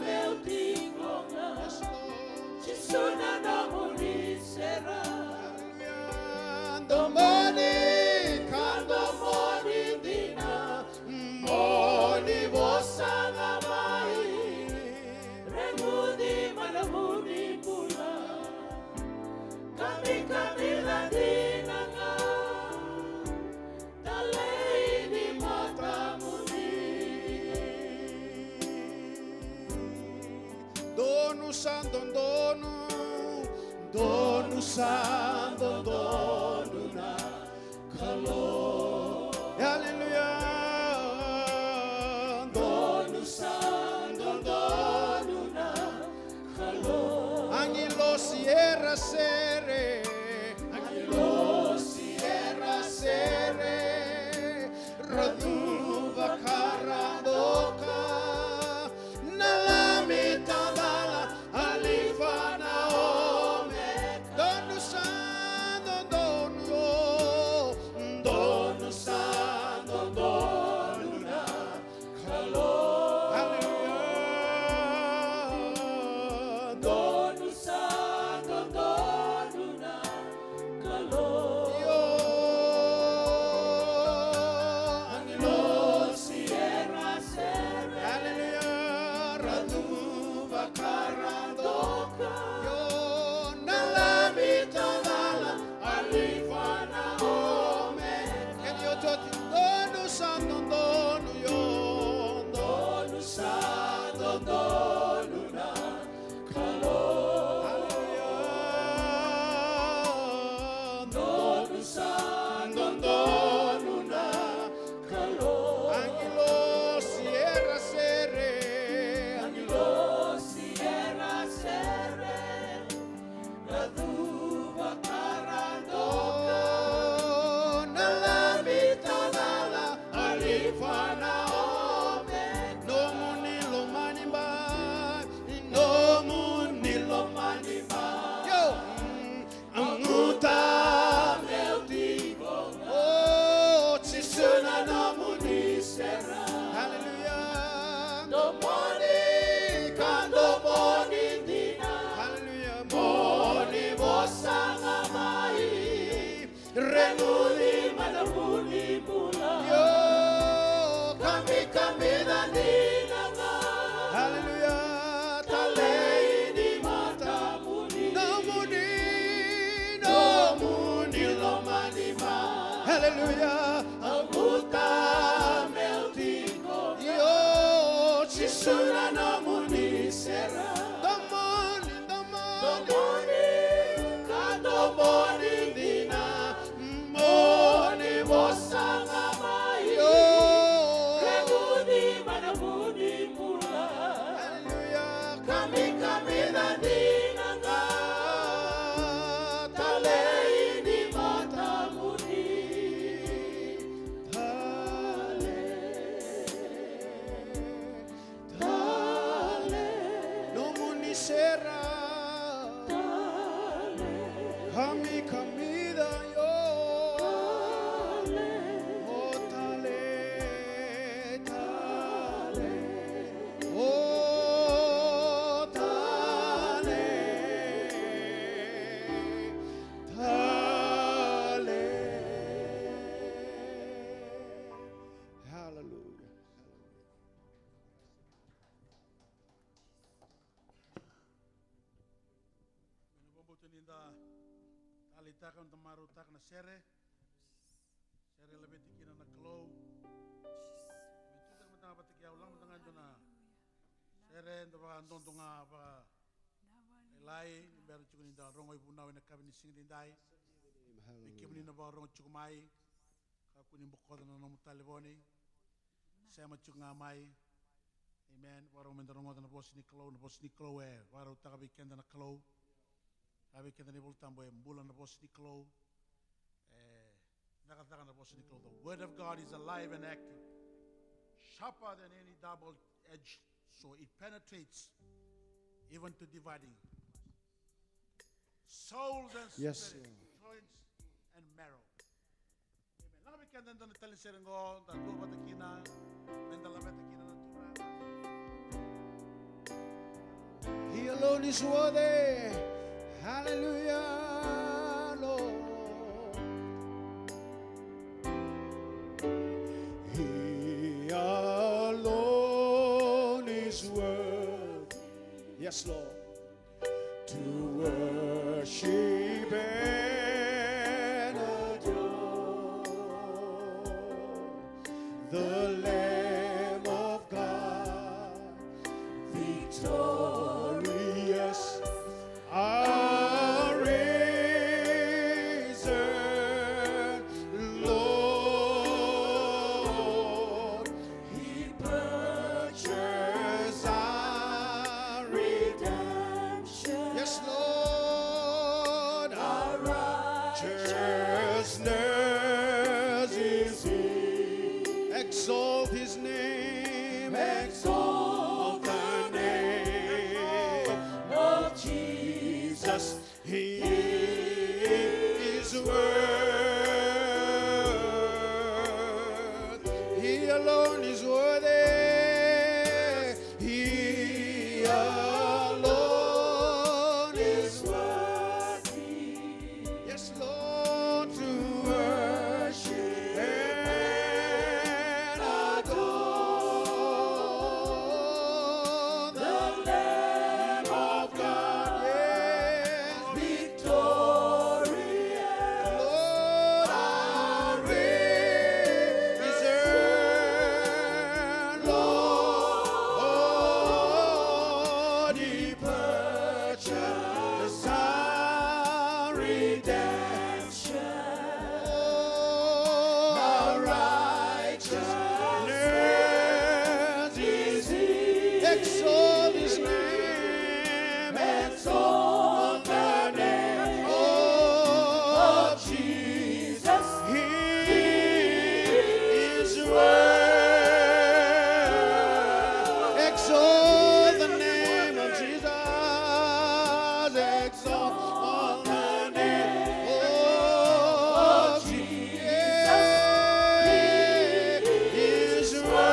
meu tiko ga. Yes, Lord. Jisu na nomuni sere. Haleluya. Domoni ka domoni dina, mo ni vosa ga mai. Reguni mai na nomuni bula. Kamikamica dina ga. Talei ni matamuni. Donu sa dodonu, donu sa dodonu na Kalou. Haleluya. Donu sa dodonu na Kalou. Agilosi era sere, agilosi era sere, ra cuva ka ra doka na Lami tacala, Alifa na Omeka. Donu sa dodonu, donu sa dodonu na Kalou. Haleluya. Donu sa dodonu na Kalou. Io. Agilosi era sere. Haleluya. Ra cuva ka ra doka. Io. Na Lami tacala, Alifa na Omeka. Kena iotioti, donu sa dodonu, io, donu sa dodonu na Kalou. Haleluya. Donu sa dodonu na Kalou. Agilosi era sere. Agilosi era sere. Ra cuva ka ra doka na Lami tacala, Alifa na Omeka. Nomuni lomani mai, nomuni lomani mai. Io. Au guta meu tiko ga. O, Jisu na nomuni sere. Haleluya. Domoni ka domoni dina. Haleluya. Mo ni vosa ga mai. Reguni mai na nomuni bula. Io, kamikamica dina ga. Haleluya. Talei ni matamuni. Nomuni, nomuni lomani mai. Haleluya. Au guta meu tiko. Io, Jisu na nomuni sere. Domoni, domoni. Domoni ka domoni dina. Mo ni vosa ga mai. Io. Reguni mai na nomuni bula. Haleluya. Kamikamica dina ga. Talei ni matamuni. Talei. Talei. Nomuni sere. Talei. Kamikamica, io. Talei. O talei, talei. O talei. Talei. Hallelujah. Ni da taleitaka, da marautaka na sere. Sere laveti kina na Kalou. Me tutaka mada ga vata kei au, lako mada ga e dua na sere, da vakadodo ga vakalailai, ni bera tiko ni da rogo ivunau ena yakavi ni siga edaidai. Vei kemuni na vakarogo tiko mai, kakua ni bokoca na nomu talevoni. Sema tiko ga mai. Amen. Vakarau meda rogoca na vosa ni Kalou, na vosa ni Kalou e vakarautaka vei keda na Kalou. Kaya vei keda na iVolatabu, e bula na vosa ni Kalou. E cakacaka na vosa ni Kalou. The word of God is alive and active, sharper than any double-edged sword. It penetrates even to dividing souls and Yes, spirits, Lord. Joints and marrow. Amen. Lako vei keda e dua na tale ni sere qo, da duavata kina, me da laveta kina na Turaga. He alone is worthy. Hallelujah, Lord. He alone is worthy. Yes, Lord. To worship and adore the Lamb of God, victorious, our risen Lord. He purchased our redemption. Yes, Lord. Our righteousness is His. Exalt His name. Exalt the name of Jesus. He is worthy. He alone is worthy. He alone is worthy. Yes, Lord, to worship and adore the Lamb of God. Yes, victorious. Lord, our risen Lord, He purchased our redemption. Our righteousness is His. Exalt His name. Exalt the name of Jesus. He is worthy. Exalt the name of Jesus. Exalt the name of Jesus. He is worthy.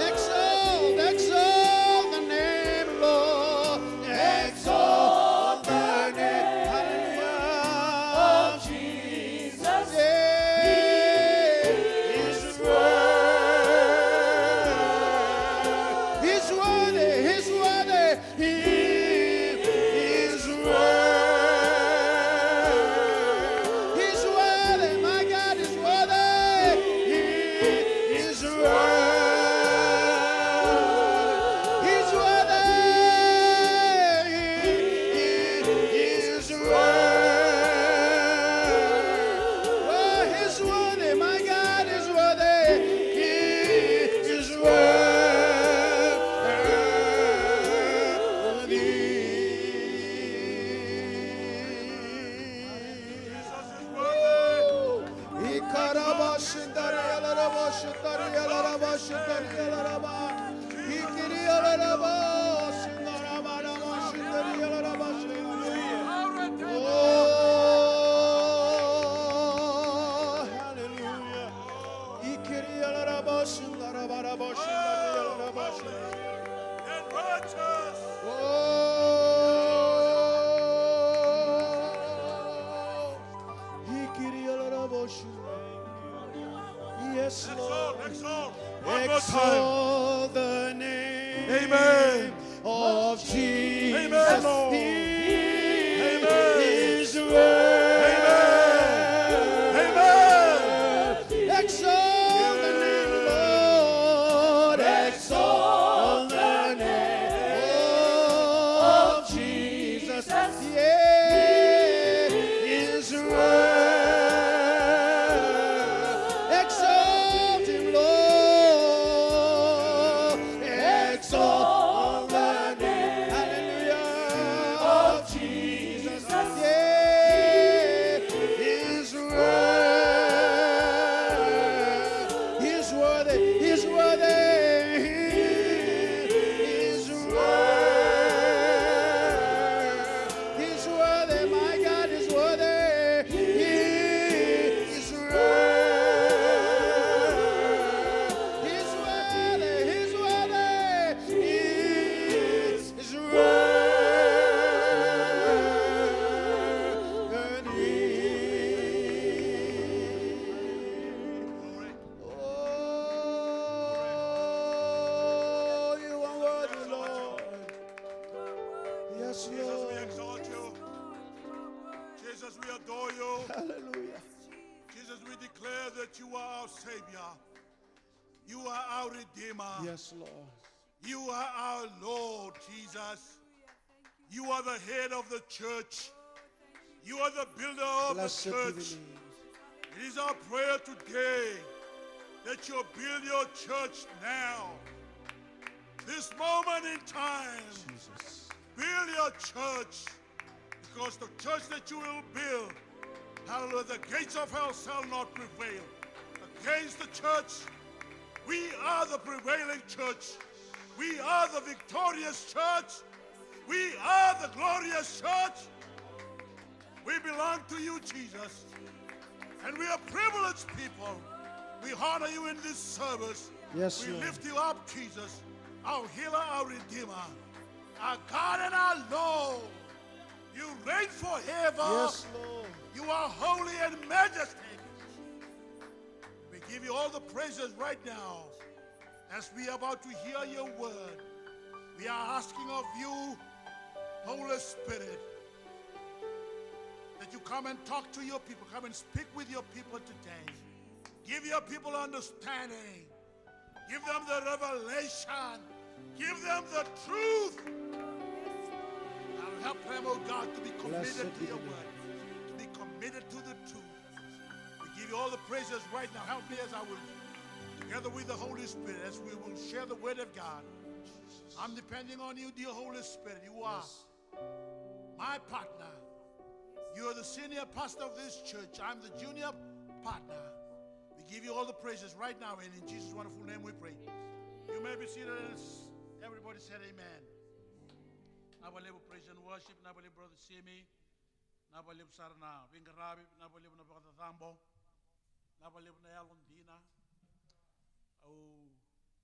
Exalt, exalt the name, Lord. Exalt the name, hallelujah, of Jesus. He is worthy. He's worthy, He's worthy. He is worthy. He's worthy. My God is worthy. He is worthy. He's worthy. He is worthy. Oh, He's worthy. My God is worthy. He is worthy. Jesus is worthy. Ikaraba shindari alaraba shindari alaraba shindari alaraba. Ikiri alaraba shindari alaraba shindari alaraba shindari. Oh, hallelujah. Ikiri alaraba shindari alaraba shindari alaraba shindari. And righteous. Oh. Yes, Lord. Exalt, exalt. One more time. Exalt the name, amen, of Jesus. Amen, Lord. Amen. Amen. Amen. Exalt the name, Lord. Exalt the name of Jesus. Yeah, He is worthy. Exalt Him, Lord. Exalt the name, hallelujah, of Jesus. Yeah, He's worthy. He's worthy. He's worthy. He's worthy. He's worthy. My God is worthy. He's worthy. He's worthy. He's worthy. He's worthy. Oh, you are worthy, Lord. Yes, Lord. Jesus, we exalt you. Jesus, we adore you. Hallelujah. Jesus, we declare that you are our Savior. You are our Redeemer. Yes, Lord. You are our Lord, Jesus. You are the head of the church. You are the builder of the church. It is our prayer today that you build your church now. This moment in time, Jesus, build your church. Because the church that you will build, hallelujah, the gates of hell shall not prevail against the church. We are the prevailing church. We are the victorious church. We are the glorious church. We belong to you, Jesus. And we are privileged people. We honor you in this service. Yes, Lord. We lift you up, Jesus, our healer, our redeemer, our God and our Lord. You reign forever. Yes, Lord. You are holy and majestic. We give you all the praises right now. As we are about to hear your word, we are asking of you, Holy Spirit, that you come and talk to your people, come and speak with your people today. Give your people understanding. Give them the revelation. Give them the truth. Now help them, oh God, to be committed to your word, to be committed to the truth. We give you all the praises right now. Help me as I will, together with the Holy Spirit, as we will share the word of God. I'm depending on you, dear Holy Spirit. You are my partner. You are the senior pastor of this church. I'm the junior partner. We give you all the praises right now, and in Jesus' wonderful name we pray. You may be seated, and everybody said amen. Vinaka vakalevu praise and worship, vinaka vakalevu brother Simi, vinaka vakalevu sara na veiqaravi, vinaka vakalevu na vakacacabo, vinaka vakalevu na yalodina. Au,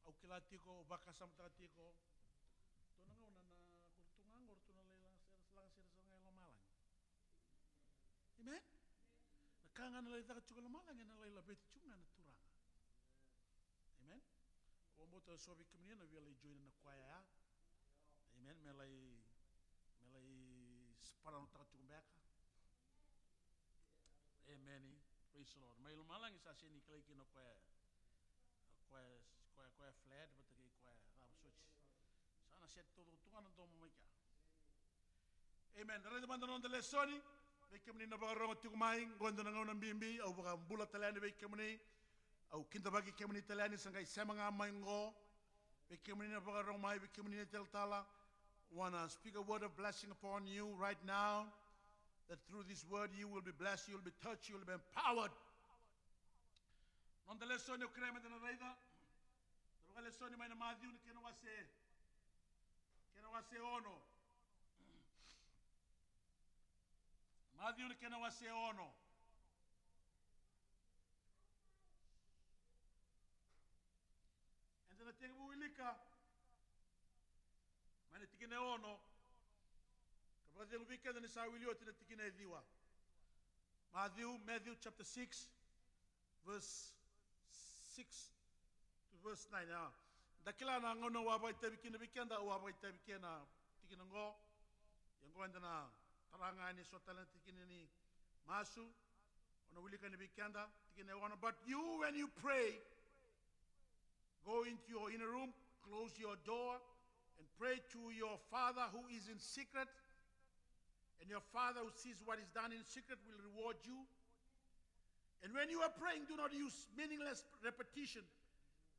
au kila tiko, au vakasamataka tiko. Dua na gauna na, qori tu ga qori tu na lai laga sere, laga sere sara ga i lomalagi. Amen. Na ka ga na lai caka tiko i lomalagi, ena lai laveti tiko ga na Turaga. Amen. Au vakabauta so vei kemuni na via lai join na kwaya ya. Amen. Me lai, me lai sparano taka tiko beka. Amen. Praise the Lord. Mai lomalagi sa sega ni kilai kina o koya, o koya, koya, koya flat vata kei koya cava soti. Sa na set taucoko tu ga na domo mai kea. Amen. Da raica mada na noda lesoni. Vei kemuni na vakarorogo tiko mai, qo e dua na gauna bibi, au vakabula tale yani vei kemuni. Au kidavaki kemuni tale yani, sa qai sema ga mai qo. Vei kemuni na vakarorogo mai, vei kemuni na talatala, wanna speak a word of blessing upon you right now, that through this word you will be blessed, you will be touched, you will be empowered. Noda lesoni au kerea meda na raica. Na vakalesoni mai na Maciu na kena wase, kena wase ono. Maciu na kena wase ono. Eda na tekivu wilika mai na tikina e ono, ka vakacegu vei keda ni sa wili oti na tikina e ciwa. Matthew, Matthew chapter six, verse six to verse nine. A, da kila na gauna au a vakaitavi kina vei keda, au a vakaitavi kina na tikina oqo. Oqo eda na tara ga yani so tale na tikina ni masu. O na wilika yani vei keda, tikina e ono. But you, when you pray, go into your inner room, close your door, and pray to your Father who is in secret. And your Father who sees what is done in secret will reward you. And when you are praying, do not use meaningless repetition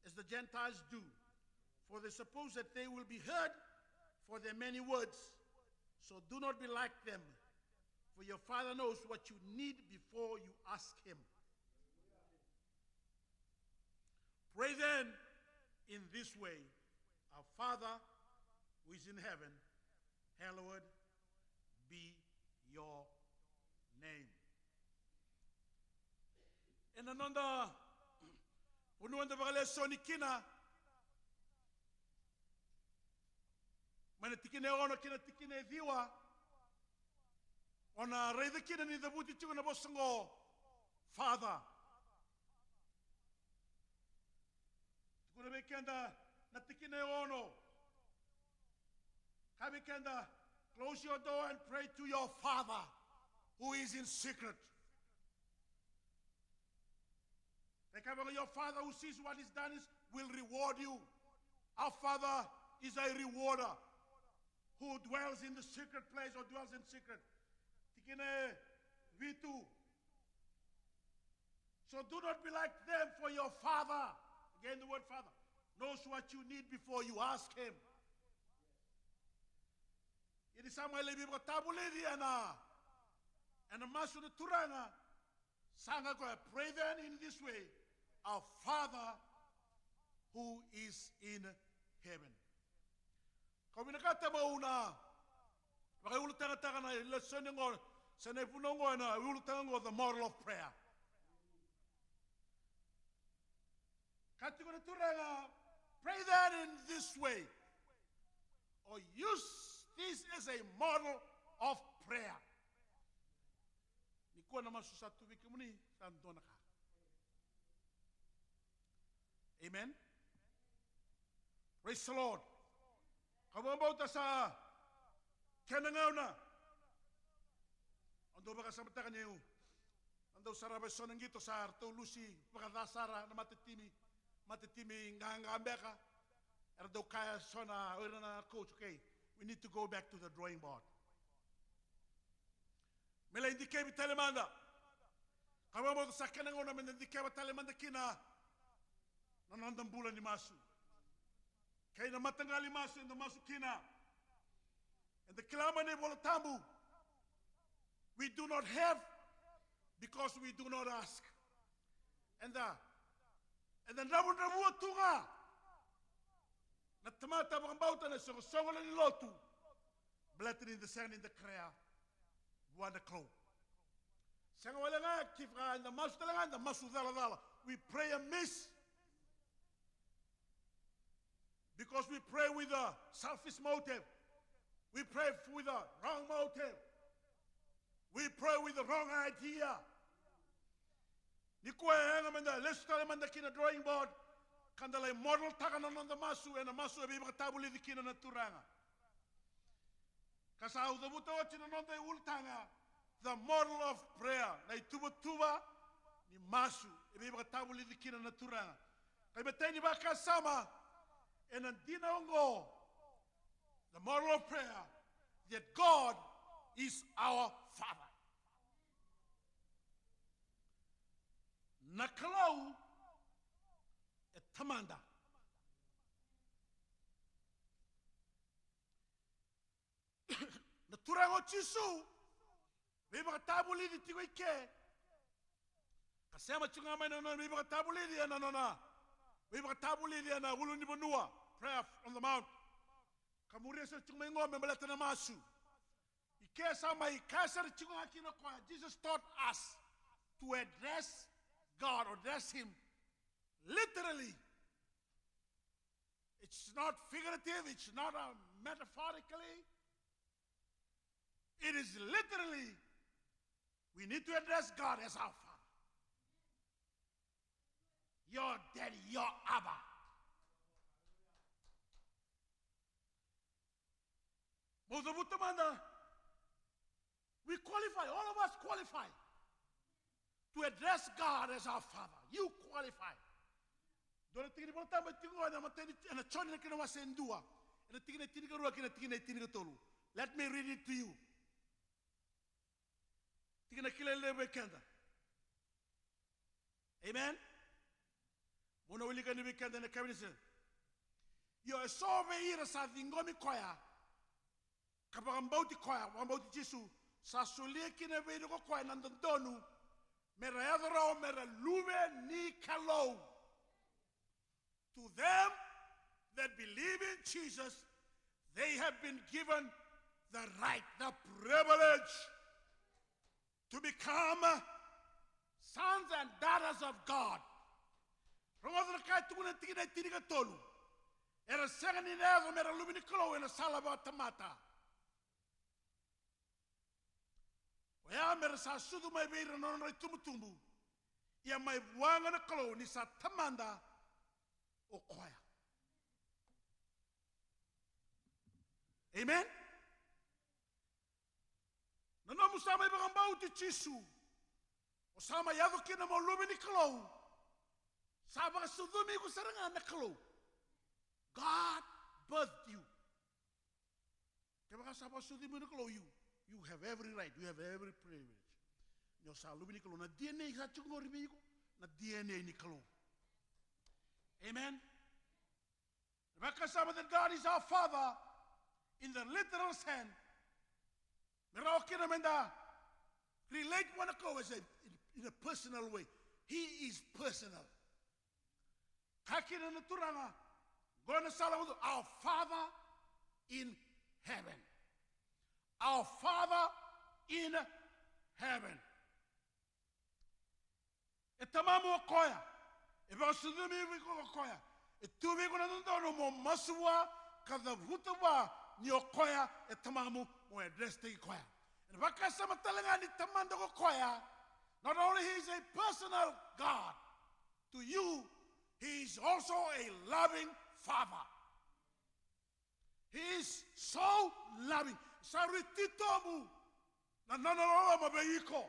as the Gentiles do, for they suppose that they will be heard for their many words. So do not be like them, for your Father knows what you need before you ask him. Pray then in this way: Our Father who is in heaven, hallowed be your name. Ena noda vanua eda vakalesoni kina, mai na tikina e ono kina tikina e ciwa, o na raica kina ni cavuti tiko na vosa oqo, Father. Tukuna vei keda na tikina e ono. Kaya vei keda, close your door and pray to your Father who is in secret. Kaya vei keda, your Father who sees what is done is, will reward you. Our Father is a rewarder who dwells in the secret place or dwells in secret. Tikina e vitu. So do not be like them, for your Father, again the word Father, knows what you need before you ask him. Ia ni sa mai lai veivakatavulici ena, ena masu na Turaga, sa qai kaya, pray then in this way: Our Father who is in heaven. Kau vinakata meu na vakaiulutagataka na lesoni oqo, se na ivunau oqo ena iulutaga oqo, the model of prayer. Kaya tiko na Turaga, pray then in this way, or use this as a model of prayer. Nikua na masu sa tu vei kemuni, sa dua na ka. Amen. Praise the Lord. Kau vakabauta sa kena gauna. Au dau vakasamataka niu, au dau sarava eso na qito sa ratou lusi vakaca sara na matatimi, matatimi qaqa beka. Era dau kaya so na, o ira na coach, okay, we need to go back to the drawing board. Me lai dikevi tale mada. Ka vakabauta sa kena gauna meda dikeva tale mada kina na noda bula ni masu kei na mataqali masu eda masu kina. Eda kila mai na iVola Tabu, we do not have because we do not ask. Eda, eda dravudravua tu ga. Na tamata vakabauta, na isoqosoqo lewe ni lotu, baleta ni da sega ni da kerea vua na Kalou. Sega wale ga kevaka eda masu tale ga, eda masu calacala. We pray amiss because we pray with a selfish motive. We pray with a wrong motive. We pray with the wrong idea. Nikua e yaga meda lesu tale mada ki na drawing board, ka da lai modeltaka na noda masu ena masu e veivakatavulici kina na Turaga. Ka sa au cavuta oti na noda iulutaga, the model of prayer, na ituvatuva ni masu e veivakatavulici kina na Turaga. Ka imatai ni vakasama ena dina oqo, the model of prayer, that God is our Father. Na Kalou e Tamada. Na Turaga o Jisu, veivakatavulici tiko i ke. Ka sema tiko ga mai na nona veivakatavulici ena nona veivakatavulici ena ulunivanua, Prayer on the Mount. Ka muria sara tiko mai qo me baleta na masu. I ke sa mai kaya sara tiko ga kina o koya, Jesus taught us to address God, or address him literally. It's not figurative, it's not, uh, metaphorically. It is literally, we need to address God as our Father. Your daddy, your Abba. Mo cavuta mada We qualify, all of us qualify to address God as our Father. You qualify. Dua na tikina ni Volatabu e tiko qo ena matai ni, ena Joni na kena wase e dua, ena tikina e tinikarua kei na tikina e tinikatolu. Let me read it to you. Tikina kilai levu vei keda. Amen. Mo na wilika ni vei keda ena kavinisa. Io, eso vei ira sa ciqomi koya ka vakabauti koya, vakabauti Jisu, sa solia kina vei ira ko koya na dodonu me ra yaco rawa me ra luve ni Kalou. To them that believe in Jesus, they have been given the right, the privilege to become sons and daughters of God. Rogoca na ka e tukuna na tikina e tinikatolu. Era sega ni na yaco me ra luve ni Kalou ena sala vakatamata. Oya me ra sa sucu mai vei ira na nodra itubutubu. Ia mai vua ga na Kalou ni sa Tamada o koya. Amen. Na nomu sa mai vakabauti Jisu, o sa mai yaco kina mo luve ni Kalou. Sa vakasucumi iko sara ga na Kalou. God birthed you. Kevaka sa vakasucumi iko na Kalou, you, you have every right, you have every privilege. Ni o sa luve ni Kalou, na D N A sa tiko qori vei iko, na D N A ni Kalou. Amen. Vakasama that God is our Father in the literal sense. Me rawa kina meda relate vua na Kalou as a, in, in a personal way. He is personal. Ka kina na Turaga, qo na sala mudu, our Father in heaven. Our Father in heaven. E tamamu o koya. E vakasucumi iko ko koya. E tu vei iko na dodonu mo masu vua ka cavuta vua ni o koya e tamamu, mo address-taki koya. Ena vakasama tale ga ni Tamada ko koya, not only he is a personal God to you, he is also a loving Father. He is so loving. Sa rui titobu na nona loloma vei iko.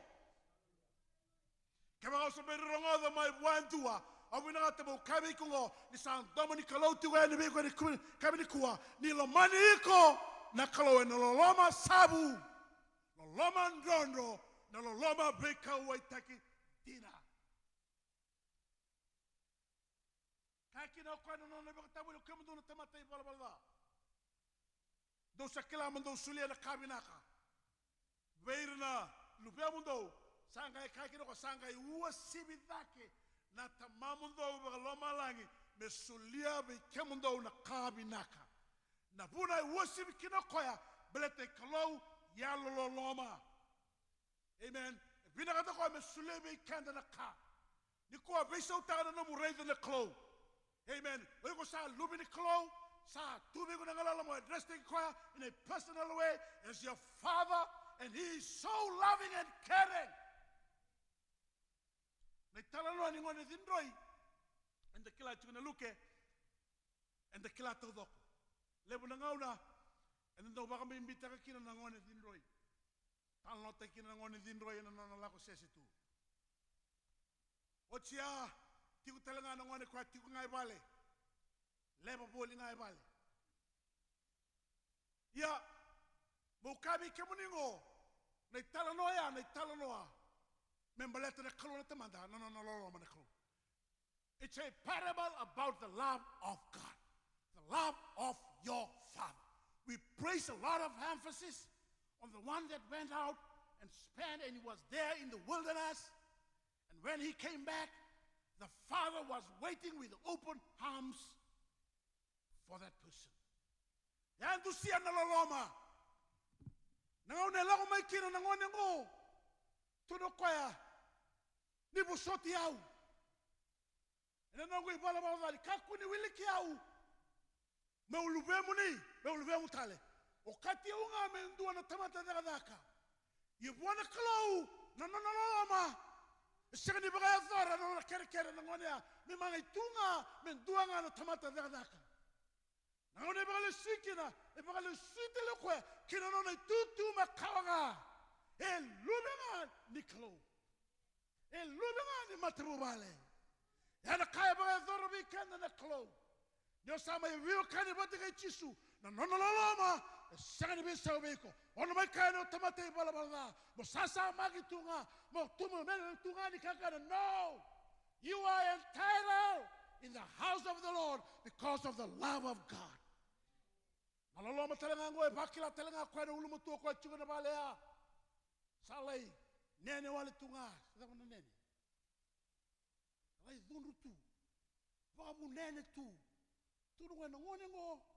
Kevaka o sa bera ni rogoca mai vua e dua, au vinakata meu kaya vei iko oqo, ni sa domo ni Kalou tiko yani vei iko ena yakavi nikua, ni lomani iko na Kalou ena loloma savu, loloma drodro, na loloma veikauwaitaki dina. Kaya kina o koya na nona ivakatavuvuli, o kemudou na tamata ivalavala ca, dou sa kila mo dou solia na ka vinaka vei ira na luvemudou. Sa qai kaya kina o koya, sa qai uasivi cake na Tamamudou vakalomalagi me solia vei kemudou na ka vinaka. Na vuna e uasivi kina o koya, baleta e Kalou yalololoma. Amen. E vinakata o koya me solia vei keda na ka. Nikua veisautaka na nomu raica na Kalou. Amen. O iko sa luve ni Kalou, sa tu vei iko na galala mo address-taki koya in a personal way as your Father, and he is so loving and caring. Na italanoa ni gone cidroi, eda kila tiko na Luke, eda kila taucoko. Levu na gauna eda dau vakabibitaka kina na gone cidroi. Talanoataki kina na gone cidroi ena nona lako sese tu. Oti ya, tiko tale ga na gone koya tiko ga e vale. Leva voli ga e vale. Ia, meu kaya vei kemuni oqo, na italanoa ya, na italanoa me baleta na Kalou na Tamada, na nona loloma na Kalou. It's a parable about the love of God, the love of your Father. We place a lot of emphasis on the one that went out and spent, and he was there in the wilderness. And when he came back, the Father was waiting with open arms for that person. Yadusia na loloma. Na gauna e lako mai kina na gone oqo, tukuna o koya, ni vosoti au ena noqu ivalavala ca, ni kakua ni wiliki au. Meu luvemuni, meu luvemu tale. Okati au ga me dua na tamata cakacaka. Ia vua na Kalou na nona loloma. E sega ni vakayacora na nona kerekere na gone ya me mani tu ga me dua ga na tamata cakacaka. Na gauna e vakalesui kina, e vakalesui tale o koya ki na nona itutu makawa ga. E luve ga ni Kalou. E luve ga ni matavuvale. Ia na ka e vakayacora vei keda na Kalou. Ni o sa mai veiwekani vata kei Jisu, na nona loloma e sega ni veisau vei iko. O na mai kaya ni o tamata ivalavala ca, mo sasamaki tu ga, mo tu mo mene tu ga ni kakana. No! You are entitled in the house of the Lord because of the love of God. Na loloma tale ga oqo e vakila tale ga koya na ulumatua koya tiko na vale ya. Sa lai nene wale tu ga, sa cava na nene? Sa lai cudru tu, vakavunene tu. Tu na gone, na gone oqo,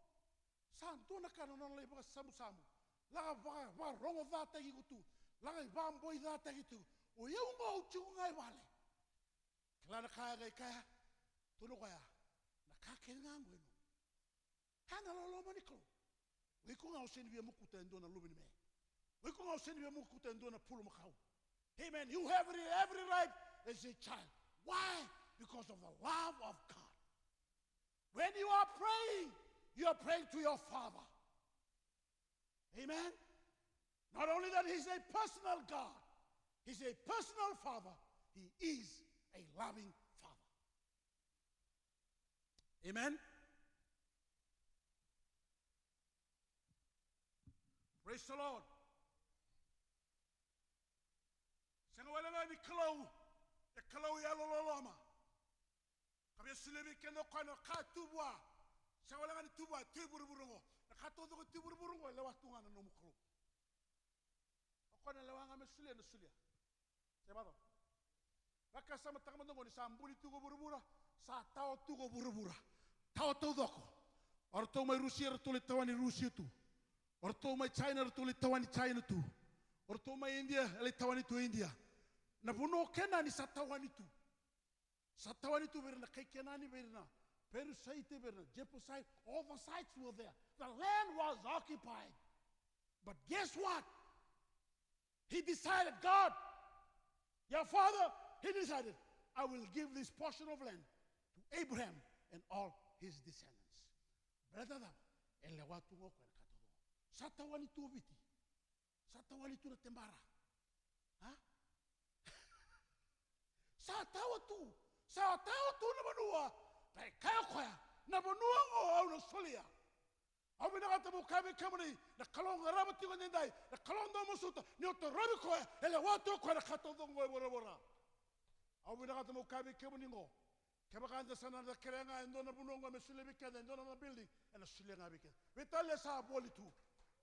sa dua na ka na nona lai vakasamusamu. Laka vaka, vakarogocataki iko tu. Laka ivakaboicataki tu. O yau oqo au tiko ga e vale. Kila na ka e qai kaya, tukuna o koya, na ka kece ga oqo e nomu. Ia na loloma ni Kalou. O iko ga o sega ni via mokuta e dua na luve ni me. O iko ga o sega ni via mokuta e dua na pulumakau. Amen. You have every, every right as a child. Why? Because of the love of God. When you are praying, you are praying to your Father. Amen. Not only that, He's a personal God, He's a personal Father, He is a loving Father. Amen. Praise the Lord. Sega wale ga ni Kalou, e Kalou yalololoma. Ka via solia vei keda o koya na ka tu vua. Sega wale ga ni tu vua, tu e vuravura oqo. Na ka taucoko e tu e vuravura oqo e lewa tu ga na nomu Kalou. O koya na lewa ga me solia, na solia. Se vacava? Vakasamataka mada oqo, ni sa buli tu ko vuravura, sa tawa tu ko vuravura. Tawa taucoko. O ratou mai Rusia, ratou lai tawani Rusia tu. O ratou mai China, ratou lai tawani China tu. O ratou mai India, lai tawani tu India. Na vanua o Kenani sa tawani tu. Sa tawani tu vei ira na kai Kenani, vei ira na Perusaiti, vei ira na Jebusai. All the sites were there. The land was occupied. But guess what? He decided, God, your father, he decided, I will give this portion of land to Abraham and all his descendants. Baleta na cava? E lewa tu ga o koya na ka taucoko. Sa tawani tu o Viti. Sa tawani tu na Tebara. A? Sa tawa tu. Sa tawa tu na vanua. Ka e kaya o koya, na vanua oqo au na solia. Au vinakata meu kaya vei kemuni, na Kalou qarava tiko edaidai, na Kalou dou masuta, ni o torovi koya, e lewa tu o koya na ka taucoko e vuravura. Au vinakata meu kaya vei kemuni oqo, kevaka eda sa na kerea ga e dua na vanua oqo me solia vei keda, e dua na building, ena solia ga vei keda. Veitalia sa voli tu.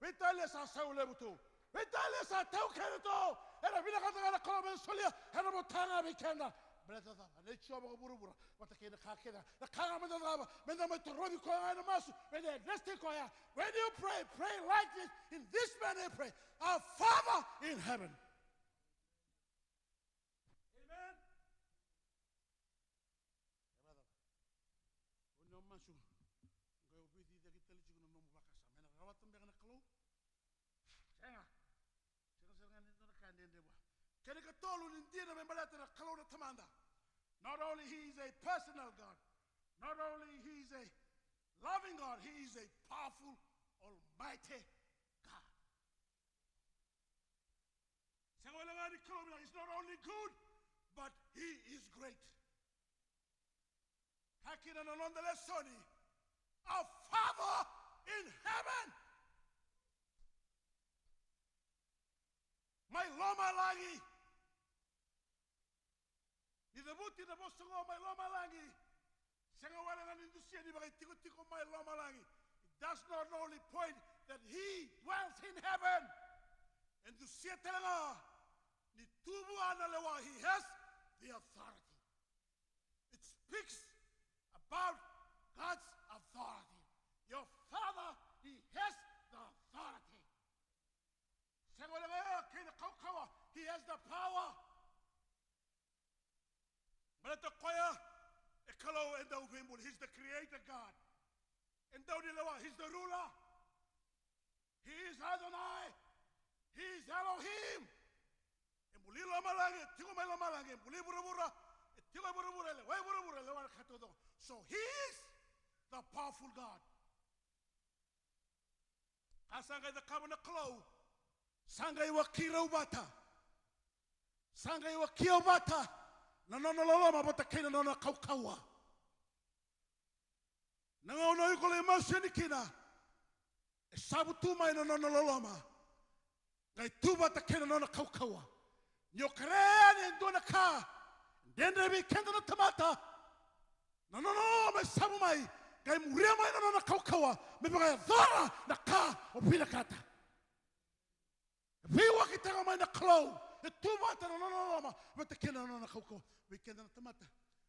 Veitalia sa sau levu tu. Veitalia sa taukena tu. Ena vinakata ga na Kalou me solia, ena vota ga vei keda. Baleta na cava? Na Jiova ko vuravura vata kei na ka kece ga. Na ka ga meda cava, meda mai torovi koya ga ena masu, meda address-taki koya. When you pray, pray like this. In this manner you pray. Our Father in heaven. Amen. Kevaka o ni masu, qai o veiciciyaki tale tiko na nomu vakasama. Ena rawata beka na Kalou? Sega. Sega sara ga ni dua na ka e dredre vua. Kena ikatolu ni dina me baleta na Kalou na Tamada. Not only He is a personal God, not only He is a loving God, He is a powerful, almighty God. Sega wale ga ni Kalou, He's not only good, but He is great. Kaya kina na noda lesoni, our Father in heaven. Mai lomalagi. Ni cavuti na vosa oqo mai lomalagi. Sega wale ga ni dusia ni vakaitikotiko mai lomalagi. It does not only point that He dwells in heaven. E dusia tale ga ni tu vua na lewa, He has the authority. It speaks about God's authority. Your Father, He has the authority. Sega wale ga kei na kaukauwa, He has the power. Baleta o koya e Kalou e dau veibuli. He's the creator God. E dau ni lewa, He's the ruler. He is Adonai. He is Elohim. E buli lomalagi, e tiko mai lomalagi, e buli vuravura, e tiko e vuravura, e lewa e vuravura, e lewa na ka taucoko. So He is the powerful God. Ka sa qai cakava na Kalou, Sa qai waki rau vata. Sa qai waki au vata na nona loloma vata kei na nona kaukauwa. Na gauna o iko lai masu yani kina, e savu tu mai na nona loloma. Qai tu vata kei na nona kaukauwa. Ni o kerea yani e dua na ka dredre vei keda na tamata, na nona loloma e savu mai, qai muria mai na nona kaukauwa me vakayacora na ka o vinakata. E veiwakitaka mai na Kalou, e tu vata na nona loloma vata kei na nona kaukauwa. Vei keda na tamata,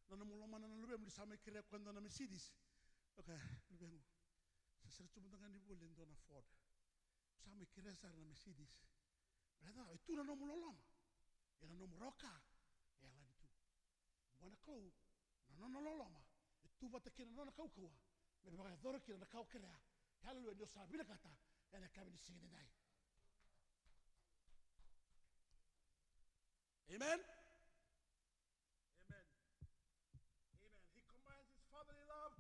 na nomu lomana na luvemu, ni sa mai kerea koya e dua na Mercedes. Okay, luvemu, sa sega tu mada ga ni voli e dua na Ford. Sa mai kerea sara na Mercedes. Baleta e tu na nomu loloma, e na nomu rawa ka e yalani tu. Vua na Kalou, na nona loloma e tu vata kei na nona kaukauwa me vakayacora kina na ka o kerea. Haleluya, ni o sa vinakata ena yakavi ni siga nidai. Amen. Amen. Amen. He combines his fatherly love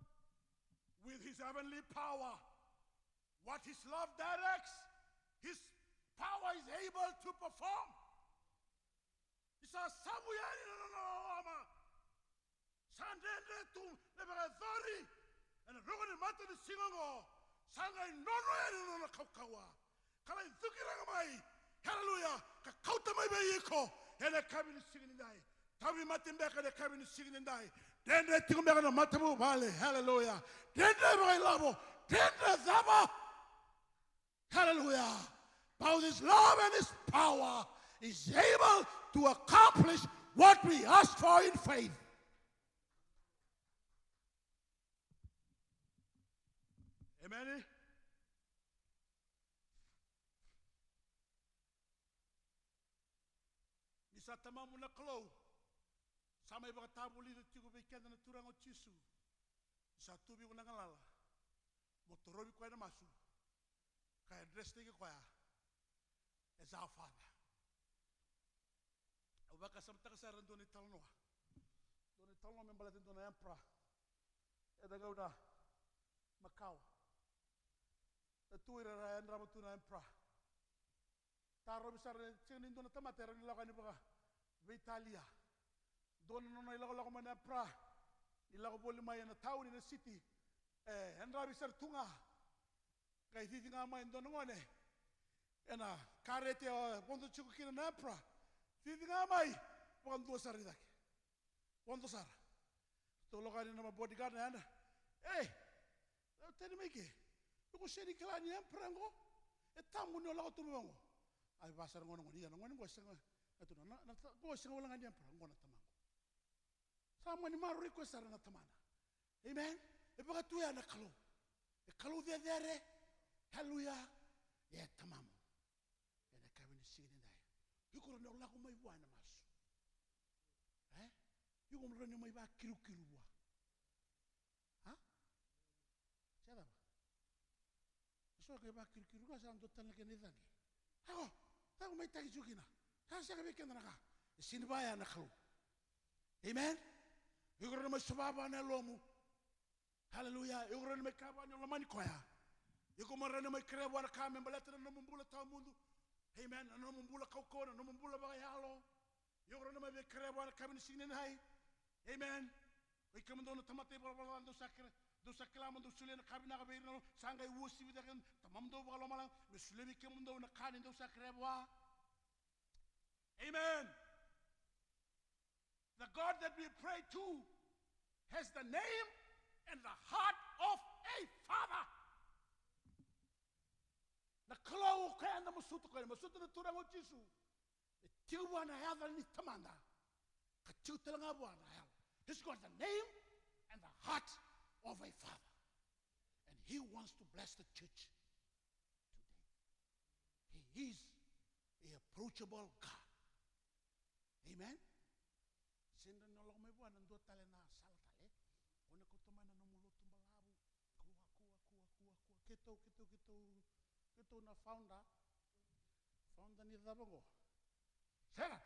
with his heavenly power. What his love directs, his power is able to perform. Ni sa savu yani na nona loloma, sa dredre tu me vakayacori ena rogo ni matanisiga oqo. Sa qai nono yani na nona kaukauwa ka lai cukiraga mai. Haleluya. Ka kauta mai vei iko ena yakavi ni siga nidai. Tauvimate beka ena yakavi ni siga nidai. Dredre tiko beka na matavuvale. Haleluya. Dredre vakailavo. Dredre cava. Hallelujah. By his love and his power is able to accomplish what we ask for in faith. Amen. Ni sa tamamu na Kalou, sa mai vakatavulica tiko vei keda na Turaga o Jisu. Ni sa tu vei iko na galala, mo torovi koya na masu, ka address-taki koya as our Father. Au vakasamataka sara e dua na italanoa. Dua na italanoa me baleta e dua na emperor ena gauna makawa. Na tu ira era yadrava tu na emperor. Tarovi sara, e sega ni dua na tamata era ni lako yani vakaveitalia. Dua na nona ilakolako mai na emperor, ni lako voli mai ena tauni, na city. E yadravi sara tu ga. Qai cici ga mai e dua na gone ena kareti e vodo tiko kina na emperor. Cici ga mai vakadua sara i cake. Vodo sara. Ratou lako yani na bodyguard na yadra. Ei, tani mai ke. Iko sega ni kila ni emperor oqo? E tabu ni o lako tu mai vaqo. A vaka sara gona gone, ia na gone qo e sega, e tu na, na, na, qo e sega wale ga ni emperor, qo na tamaqu. Sa mani maroroi koya sara na tamana. Amen. E vaka tu ya na Kalou. E Kalou cecere. Haleluya. E tamamu. Ena yakavi ni siga nidai, iko rawa ni o lako mai vua ena masu? E? Iko rawa ni mai vakirukiru vua? A? Se cava? Eso qai vakirukiru ga, sa dua tale na kena icagi. Ako, cava mai taki tiko kina? Sa sega vei keda na ka. E sega ni vaya na Kalou. Amen. Iko rawa ni mai sova vua na yalomu. Haleluya. Iko rawa ni mai kaya vua ni o lomani koya. Iko mo rawa ni mai kerea vua na ka me baleta na nomu bula tawamudu. Amen. Na nomu bula kaukauwa, na nomu bula vakayalo. Iko rawa ni mai via kerea vua na yakavi ni siga nidai. Amen. Oi kemudou na tamata ivalavala ca, dou sa kere, dou sa kila mo dou solia na ka vinaka vei ira na, sa qai uasivi cake na Tamamudou vakalomalagi me solia vei kemudou na ka ni dou sa kerea vua. Amen. The God that we pray to has the name and the heart of a father. Na Kalou o koya eda masuta, koya eda masuta na Turaga o Jisu, e tiko vua na yaca ni Tamada, ka tiko tale ga vua na yalo. He's got the name and the heart of a father. And he wants to bless the church today. He is a approachable God. Amen. Sega ni o lako mai vua ena dua tale na sala tale. O na kauta mai na nomu lotu balavu. Kua, kua, kua, kua, kua. Keitou, keitou, keitou, keitou na founder. Founder ni cava qo? Sega.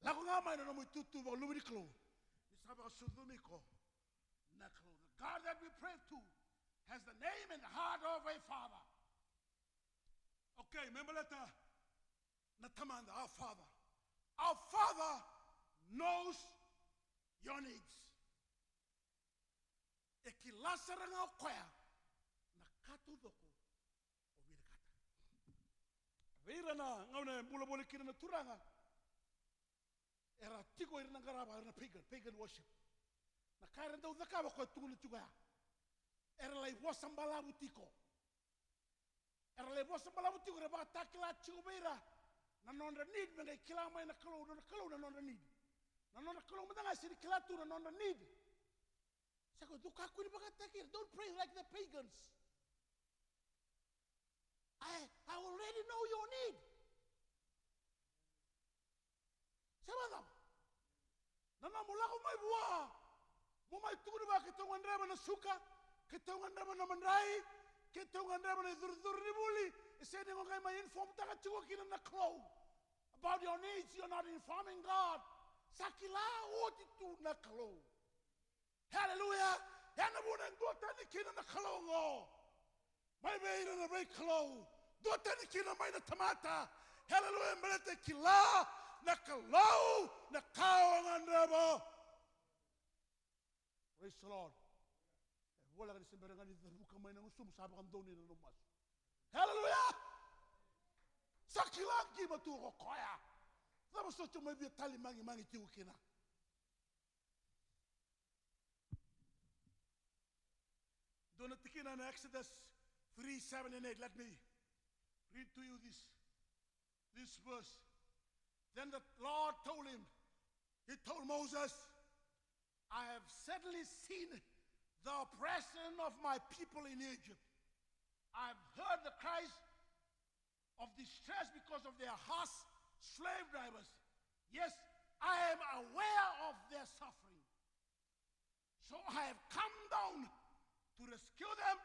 Lako ga mai na nomu itutu vakaluve ni Kalou. Ni sa vakasucumi iko na Kalou. The God that we pray to has the name and the heart of a father. Okay, Me baleta na Tamada, our Father. Our Father knows your needs. E kila sara ga o koya na ka taucoko o vinakata. Vei ira na gauna e bula voli kina na turaga, era tiko ira na qarava, ira na pagan, pagan worship. Na ka era dau cakava koya tukuna tiko ya. Era lai vosa balavu tiko. Era lai vosa balavu tiko, era vakatakila tiko vei ira na nodra need, me qai kila mai na Kalou, nodra Kalou na nodra need. Na nodra Kalou mada ga e sega ni kila tu na nodra need. Sa ko dou kakua ni vakataki ira. Don't pray like the pagans. I, I already know your need. Se vakacava? Na nomu lako mai vua, mo mai tukuna vua keitou gadreva na suka, keitou gadreva na madrai, keitou gadreva na icurucuru ni vuli. E sega ni o qai mai inform-taka tiko kina na Kalou about your needs, you're not informing God. Sa kila oti tu na Kalou. Haleluya. Ena vuna e duatani kina na Kalou oqo mai vei ira na veikalou, duatani kina mai na tamata. Haleluya. Baleta e kila na Kalou na ka o gadreva. Praise the Lord. E voleka ni se bera ga ni cavuka mai na gusumu, sa vakadonui na nomu masu. Haleluya. Sa kila qima tu ko koya. Cava soti o mai via tali magimagi tiko kina? Dua na tikina na Exodus three, seven and eight. Let me read to you this, this verse. Then the Lord told him, he told Moses, "I have certainly seen the oppression of my people in Egypt. I have heard the cries of distress because of their harsh slave drivers. Yes, I am aware of their suffering. So I have come down to rescue them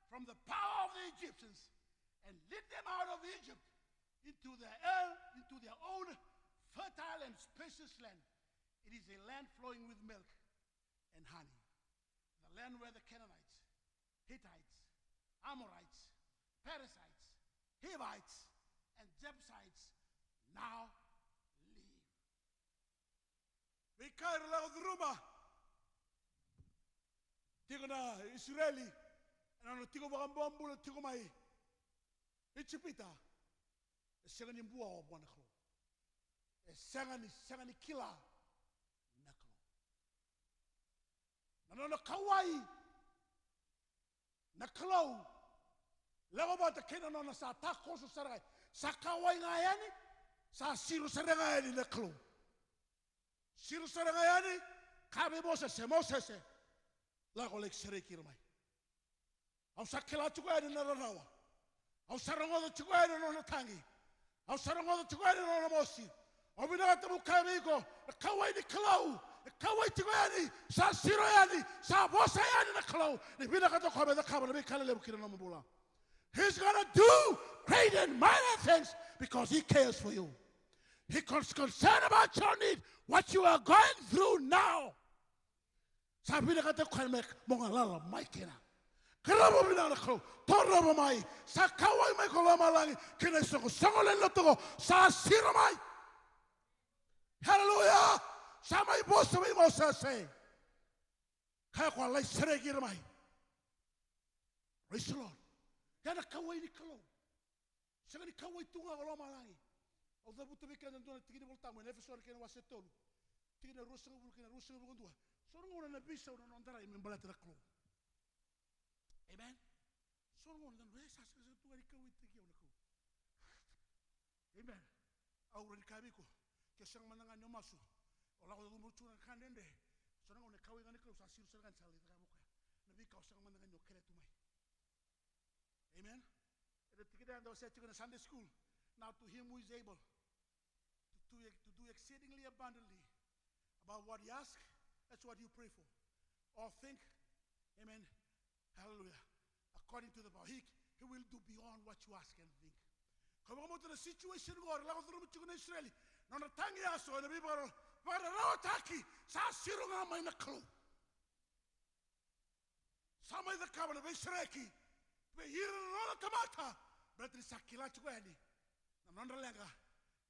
from the power of the Egyptians and lead them out of Egypt into their, into their own fertile and spacious land. It is a land flowing with milk and honey, the land where the Canaanites, Hittites, Amorites, Perizzites, Hivites, and Jebusites now live." Veika era lako curuma tiko na Isireli ena nona tiko vakabobula tiko mai Ijipita, e sega ni bua o vua na Kalou. E sega ni, sega ni kila na Kalou. Na nona kauwai na Kalou, lako vata kei na nona sa takoso sara ga. Sa kauwai ga yani, sa siro sara ga yani na Kalou. Siro sara ga yani, kaya vei Mosese, Mosese, lako lai sereki ira mai. Au sa kila tiko yani na rarawa. Au sa rogoca tiko yani na nona tagi. Au sa rogoca tiko yani na nona mosi. Au vinakata meu kaya vei iko, na kauwai ni Kalou e kauwai tiko yani, sa siro yani, sa vosa yani na Kalou. Ni vinakata o koya me cakava na veika lelevu ki na nomu bula. He's gonna do great and mighty things because he cares for you. He is concerned about your need, what you are going through now. Sa vinakata o koya me mo galala mai kina. Qarava vinaka na Kalou, torova mai. Sa kauwai mai ko lomalagi kei na isoqosoqo lewe ni lotu oqo, sa siro mai. Haleluya. Sa mai vosa vei Mosese. Kaya o koya, lai sereki ira mai. Praise the Lord. Ya na kauwai ni Kalou. Sega ni kauwai tu ga o lomalagi. Au cavuta vei keda e dua na tiki ni Volatabu ena Efeso kei na wase tolu, tikina ruasagavulu kei na ruasagavulu ka dua. So na gauna na veisau na noda rai me baleta na Kalou. Amen. So na gauna na, e, sa sega tu ga ni kauwaitaki au na Kalou. Amen. Au rawa ni kaya vei iko, ke o sega mada ga ni o masu, o lako curuma tu na ka dredre, so na gauna e kauwai ga ni Kalou, sa siro sara ga ni sa lai cakava o koya na veika o sega mada ga ni o kerea tu mai. Amen. Ena tikina eda wasea tiko na Sunday school. Now to him who is able to do, to do exceedingly abundantly above what you ask, that's what you pray for, or think. Amen. Hallelujah. According to the power. He, he will do beyond what you ask and think. Ko vakabauta na situation qo era lako curuma tiko na Isireli. Nona tagi yaso ena veivakararawataki, sa siro ga mai na Kalou. Sa mai cakava na veisereki vei ira na nona tamata, baleta ni sa kila tiko yani nodra leqa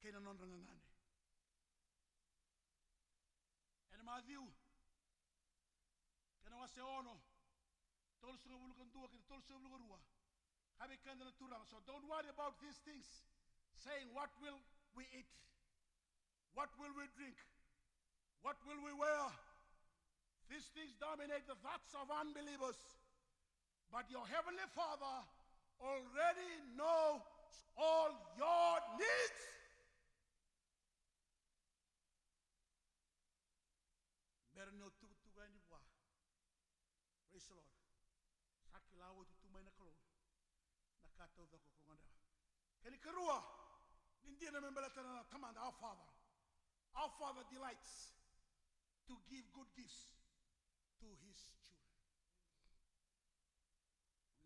kei na nodra gagane. Ena Maciu, kena wase ono, tolusagavulu ka dua kei na tolusagavulu ka rua. Ka vei keda na Turaga, so don't worry about these things, saying, "What will we eat? What will we drink? What will we wear?" These things dominate the thoughts of unbelievers. But your heavenly Father already knows all your needs. Bera ni o tukutuku yani vua. Praise the Lord. Sa kila oti tu mai na Kalou na ka taucoko ko gadreva. Kena ikarua, ni dina me baleta na Tamada, our Father. Our Father delights to give good gifts to his children.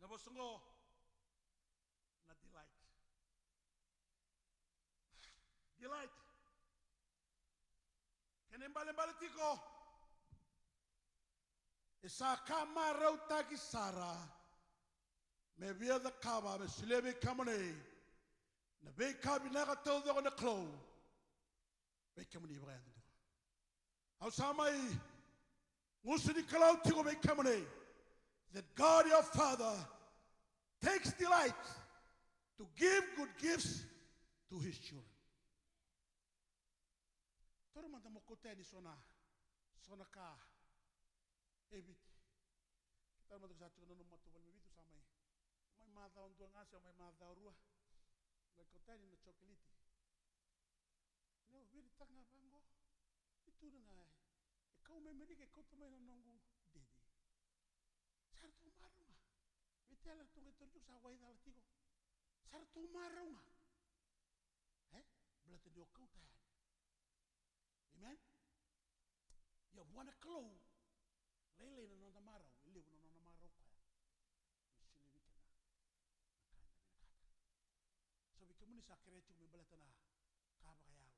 Na vosa oqo na delight. Delight. Kena ibalebale tiko, e sa ka marautaki sara me via cakava, me solia vei kemuni na veika vinaka taucoko na Kalou vei kemuni vakayadudua. Au sa mai gusu ni Kalou tiko vei kemuni, that God your Father takes delight to give good gifts to his children. Taura mada mo kauta yani so na, so na ka e Viti. Keitou mada ko sa tiko na nomu matavuvale mai Viti, sa mai, mai macawa dua ga se mai macawa rua, mai kauta yani na chocolate. Ni o viritaka ga vaqo, e tu na ga e kau mai Amerika, e kauta mai na noqu dede. Sa ratou marau ga. Vei ira ratou qai taura tiko, sa waicala tiko. Sa ratou marau ga. E? Baleta ni o kauta yani. Amen? Ia vua na Kalou, lailai na noda marau, e levu na nona marau koya. Me solia vei keda na ka eda vinakata. So vei kemuni sa kerea tiko me baleta na ka vakayalo.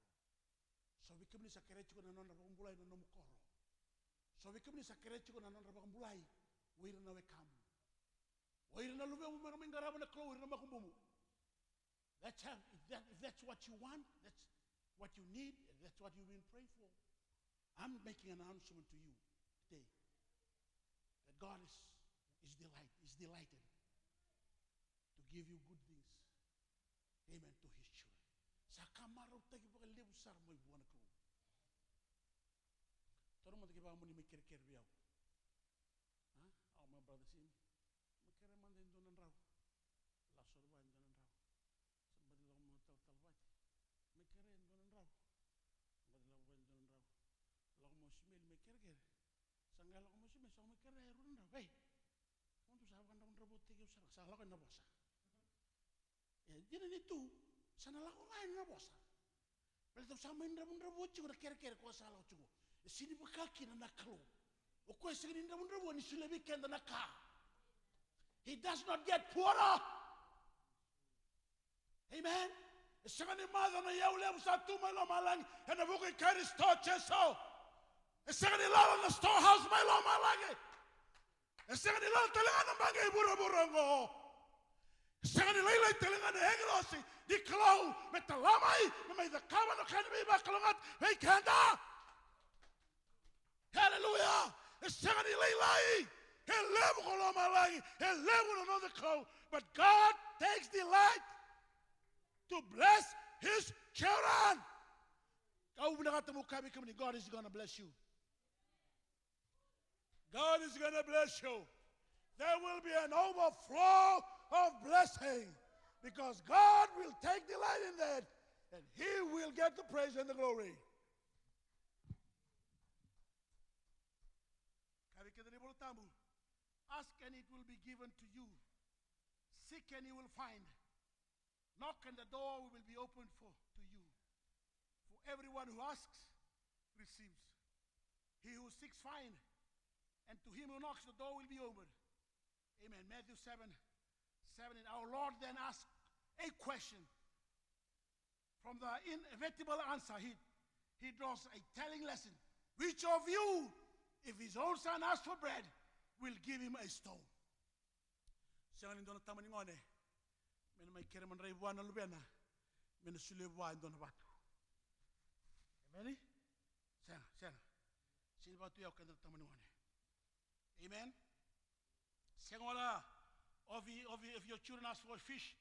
So vei kemuni sa kerea tiko na nodra vakabulai na nomu koro. So vei kemuni sa kerea tiko na nodra vakabulai o ira na wekamu, o ira na luvemu me ra mai qarava na Kalou, o ira na makubumu. That's how, if that, if that's what you want, that's what you need, if that's what you've been praying for, I'm making an announcement to you today that God is, is delight, is delighted to give you good things. Amen. To his children. Sa ka marautaki vakalevu sara mai vua na Kalou. Taura mada kevaka mo ni mai kerekere vei au. A? Au, my brother Simi. Mai kerea mada e dua na drau. Laso vua e dua na drau. Sa baci lako mai o Tau Talvati. Mai kerea e dua na drau. Baci lako vua e dua na drau. Lako mai o Simeli mai kerekere. Sa qai lako mai o Simeli, sa mai kerea e rua na drau. Ei! Kemudou sa vakadravudravutaki au sara ga, sa lako yani na vosa. E dina ni tu, sa na lako ga yani na vosa. Baleta au sa mai dravudravua tiko na kerekere ko sa lako tiko. E sega ni vaka kina na Kalou. O koya e sega ni dravudravua ni solia vei keda na ka. He does not get poorer. Amen. E sega ni maca na iyau levu sa tu mai lomalagi ena vuku i Karisito Jisu. E sega ni lala na storehouse mai lomalagi. E sega ni lala tale ga na baqe i vuravura oqo. E sega ni lailai tale ga na agilosi ni Kalou me tala mai, me mai cakava na ka ni veivakalougatataki vei keda. Hallelujah. E sega ni lailai. E levu ko lomalagi, e levu na noda Kalou. But God takes delight to bless his children. Au vinakata meu kaya vei kemuni, God is gonna bless you. God is gonna bless you. There will be an overflow of blessing because God will take delight in that and he will get the praise and the glory. Kaya vei keda na iVola Tabu, ask and it will be given to you. Seek and you will find. Knock and the door will be opened for to you. For everyone who asks receives. He who seeks finds, and to him who knocks the door will be opened. Amen. Matthew seven, seven. And our Lord then asked a question. From the inevitable answer, he, he draws a telling lesson. Which of you, if his own son asks for bread, will give him a stone? Sega ni dua na tama ni gone me na mai kere madrai vua na luvena me na solia vua e dua na vatu. Emeni? Sega, sega. Sega ni vatu ya o keda na tamani gone. Amen? Sega wala, of, of, if your children ask for a fish,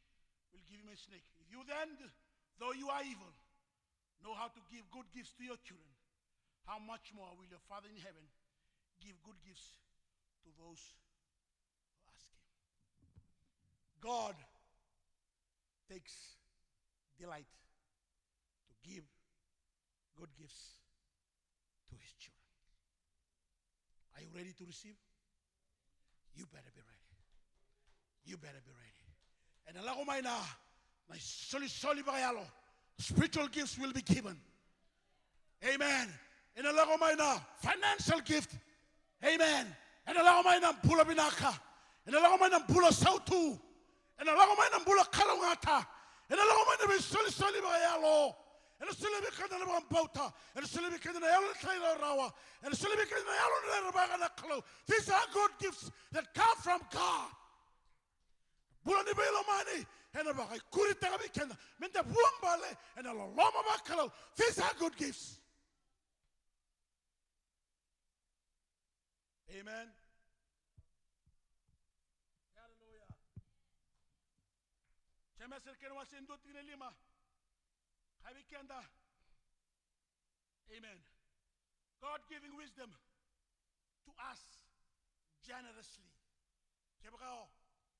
we'll give him a snake. If you then, though you are evil, know how to give good gifts to your children, how much more will your Father in heaven give good gifts to those who ask him? God takes delight to give good gifts to his children. Are you ready to receive? You better be ready. You better be ready. Ena lako mai na, na isolisoli vakayalo. Spiritual gifts will be given. Amen. Ena lako mai na financial gift. Amen. Ena lako mai na bula vinaka. Ena lako mai na bula sautu. Ena lako mai na bula kalougata. Ena lako mai na veisolisoli vakayalo. Ena solia vei keda na vakabauta. Ena solia vei keda na yalo ni talairawarawa. Ena solia vei keda na yalo ni rerevaka na Kalou. These are good gifts that come from God. Bula ni veilomani ena vakaikuritaka vei keda me da vuabale ena loloma vakalou. These are good gifts. Amen. Hallelujah. Jemesa na kena wase e dua tikina e lima. Kaya vei keda. Amen. God giving wisdom to us generously. Kevaka o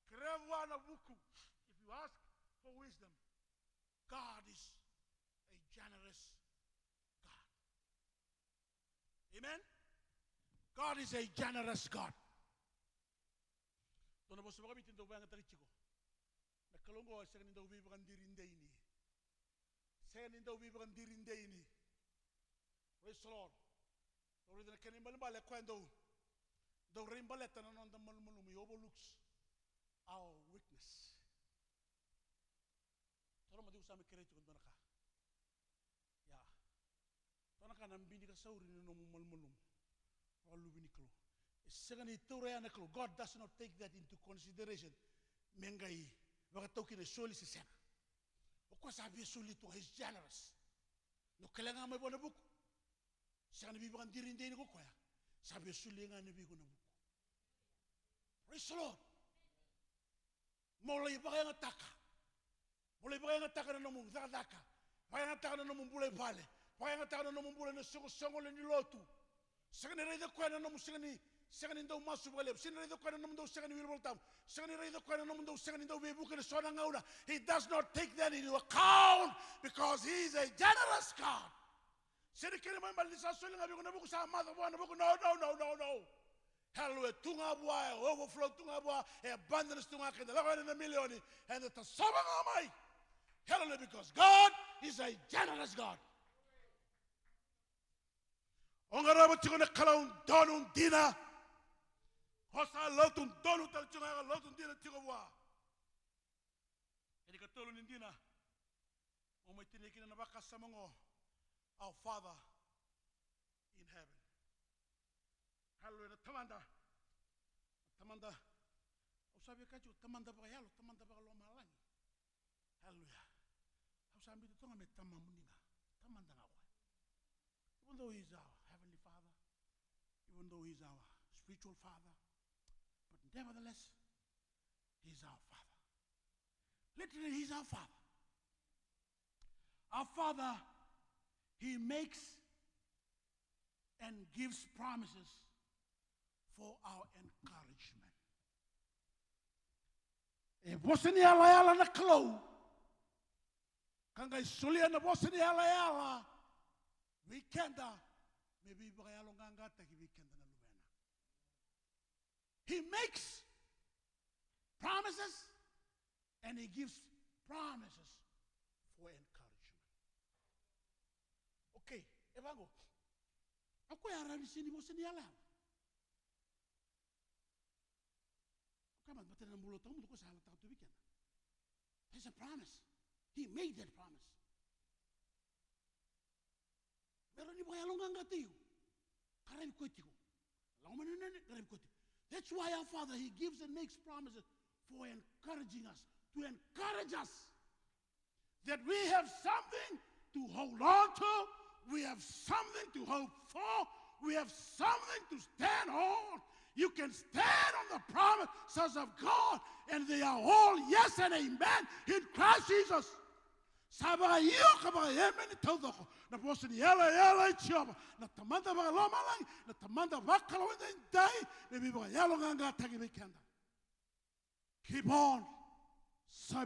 kerea vua na vuku, if you ask for wisdom, God is a generous God. Amen? God is a generous God. Dua na vosa vakaviti dau vakayagataki tiko. Na Kalou oqo e sega ni dau veivakadiri dei ni. Sega ni dau veivakadiri dei ni. Praise the Lord. Dau raica na kena ibalebale, o koya dau, dau rai baleta na noda malumalumu. He overlooks our weakness. Toro mada, au sa mai kerei tiko dua na ka. Ia. Dua na ka na bini ka sauri na nomu malumalumu. Vakaluve ni Kalou. E sega ni taura ya na Kalou. God does not take that into consideration. Me qai vakatau kina e soli se sega. O koya sa via soli tu, he's generous. Ni o kerea ga mai vua na vuku. Sega ni veivakadiri dei ni ko koya. Sa via soli ga na vei iko na vuku. Praise the Lord. Mo lai vakayagataka. Mo lai vakayagataka na nomu cakacaka. Vakayagataka na nomu bula i vale. Vakayagataka na nomu bula ena soqosoqo lewe ni lotu. Sega ni raica koya na nomu sega ni, sega ni dau masu vakalevu. Sega ni raica koya na nomu dau sega ni wili Volatabu. Sega ni raica koya na nomu dau sega ni dau veivuke ena so na gauna. He does not take that into account because he is a generous God. Sega ni kena ibalebale ni sa soli ga vei iko na vuku, sa maca vua na vuku. No, no, no, no, no. Hallelujah. Tu ga vua, e overflow tu ga vua, e abundance tu ga, keda lako yani na milioni, eda tasova ga mai. Hallelujah, because God is a generous God. O qarava tiko na Kalou donu dina. O sa lotu donu tale tiko ga, lotu dina tiko vua. Kena ikatolu ni dina, o mai tinia kina na vakasama oqo, our Father in heaven. Hallelujah, na Tamada. Na Tamada. Au sa via kaya tiko Tamada vakayalo, Tamada vakalomalagi. Hallelujah. Au sa biuta toka me tamamuni ga. Tamada ga o koya. Even though he's our heavenly Father, even though he's our spiritual Father, but nevertheless, he's our Father. Literally, he's our Father. Our Father, he makes and gives promises for our encouragement. E vosa ni yalayala na Kalou, ka qai solia na vosa ni yalayala vei keda me veivakayaloqaqataki vei keda na luvena. He makes promises and he gives promises for encouragement. Okay, e vaqo. O koya a rawa ni sega ni vosa ni yalayala. O koya mada, baleta na bula tawamudu ko sa yalataka tu vei keda. There's a promise. He made that promise. Me rawa ni vakayaloqaqataki iko. Qaravi koya tiko. Lako mai na nene, qaravi koya tiko. That's why our Father, he gives and makes promises for encouraging us, to encourage us. that we have something to hold on to, we have something to hope for, we have something to stand on. You can stand on the promises of God, and they are all yes and amen in Christ Jesus. Sa vakaio ka vakaemeni taucoko na vosa ni yalayala i Jiova, na Tamada vakalomalagi, na Tamada vakalomalagi, na veivakayaloqaqataki vei keda. Keep on serving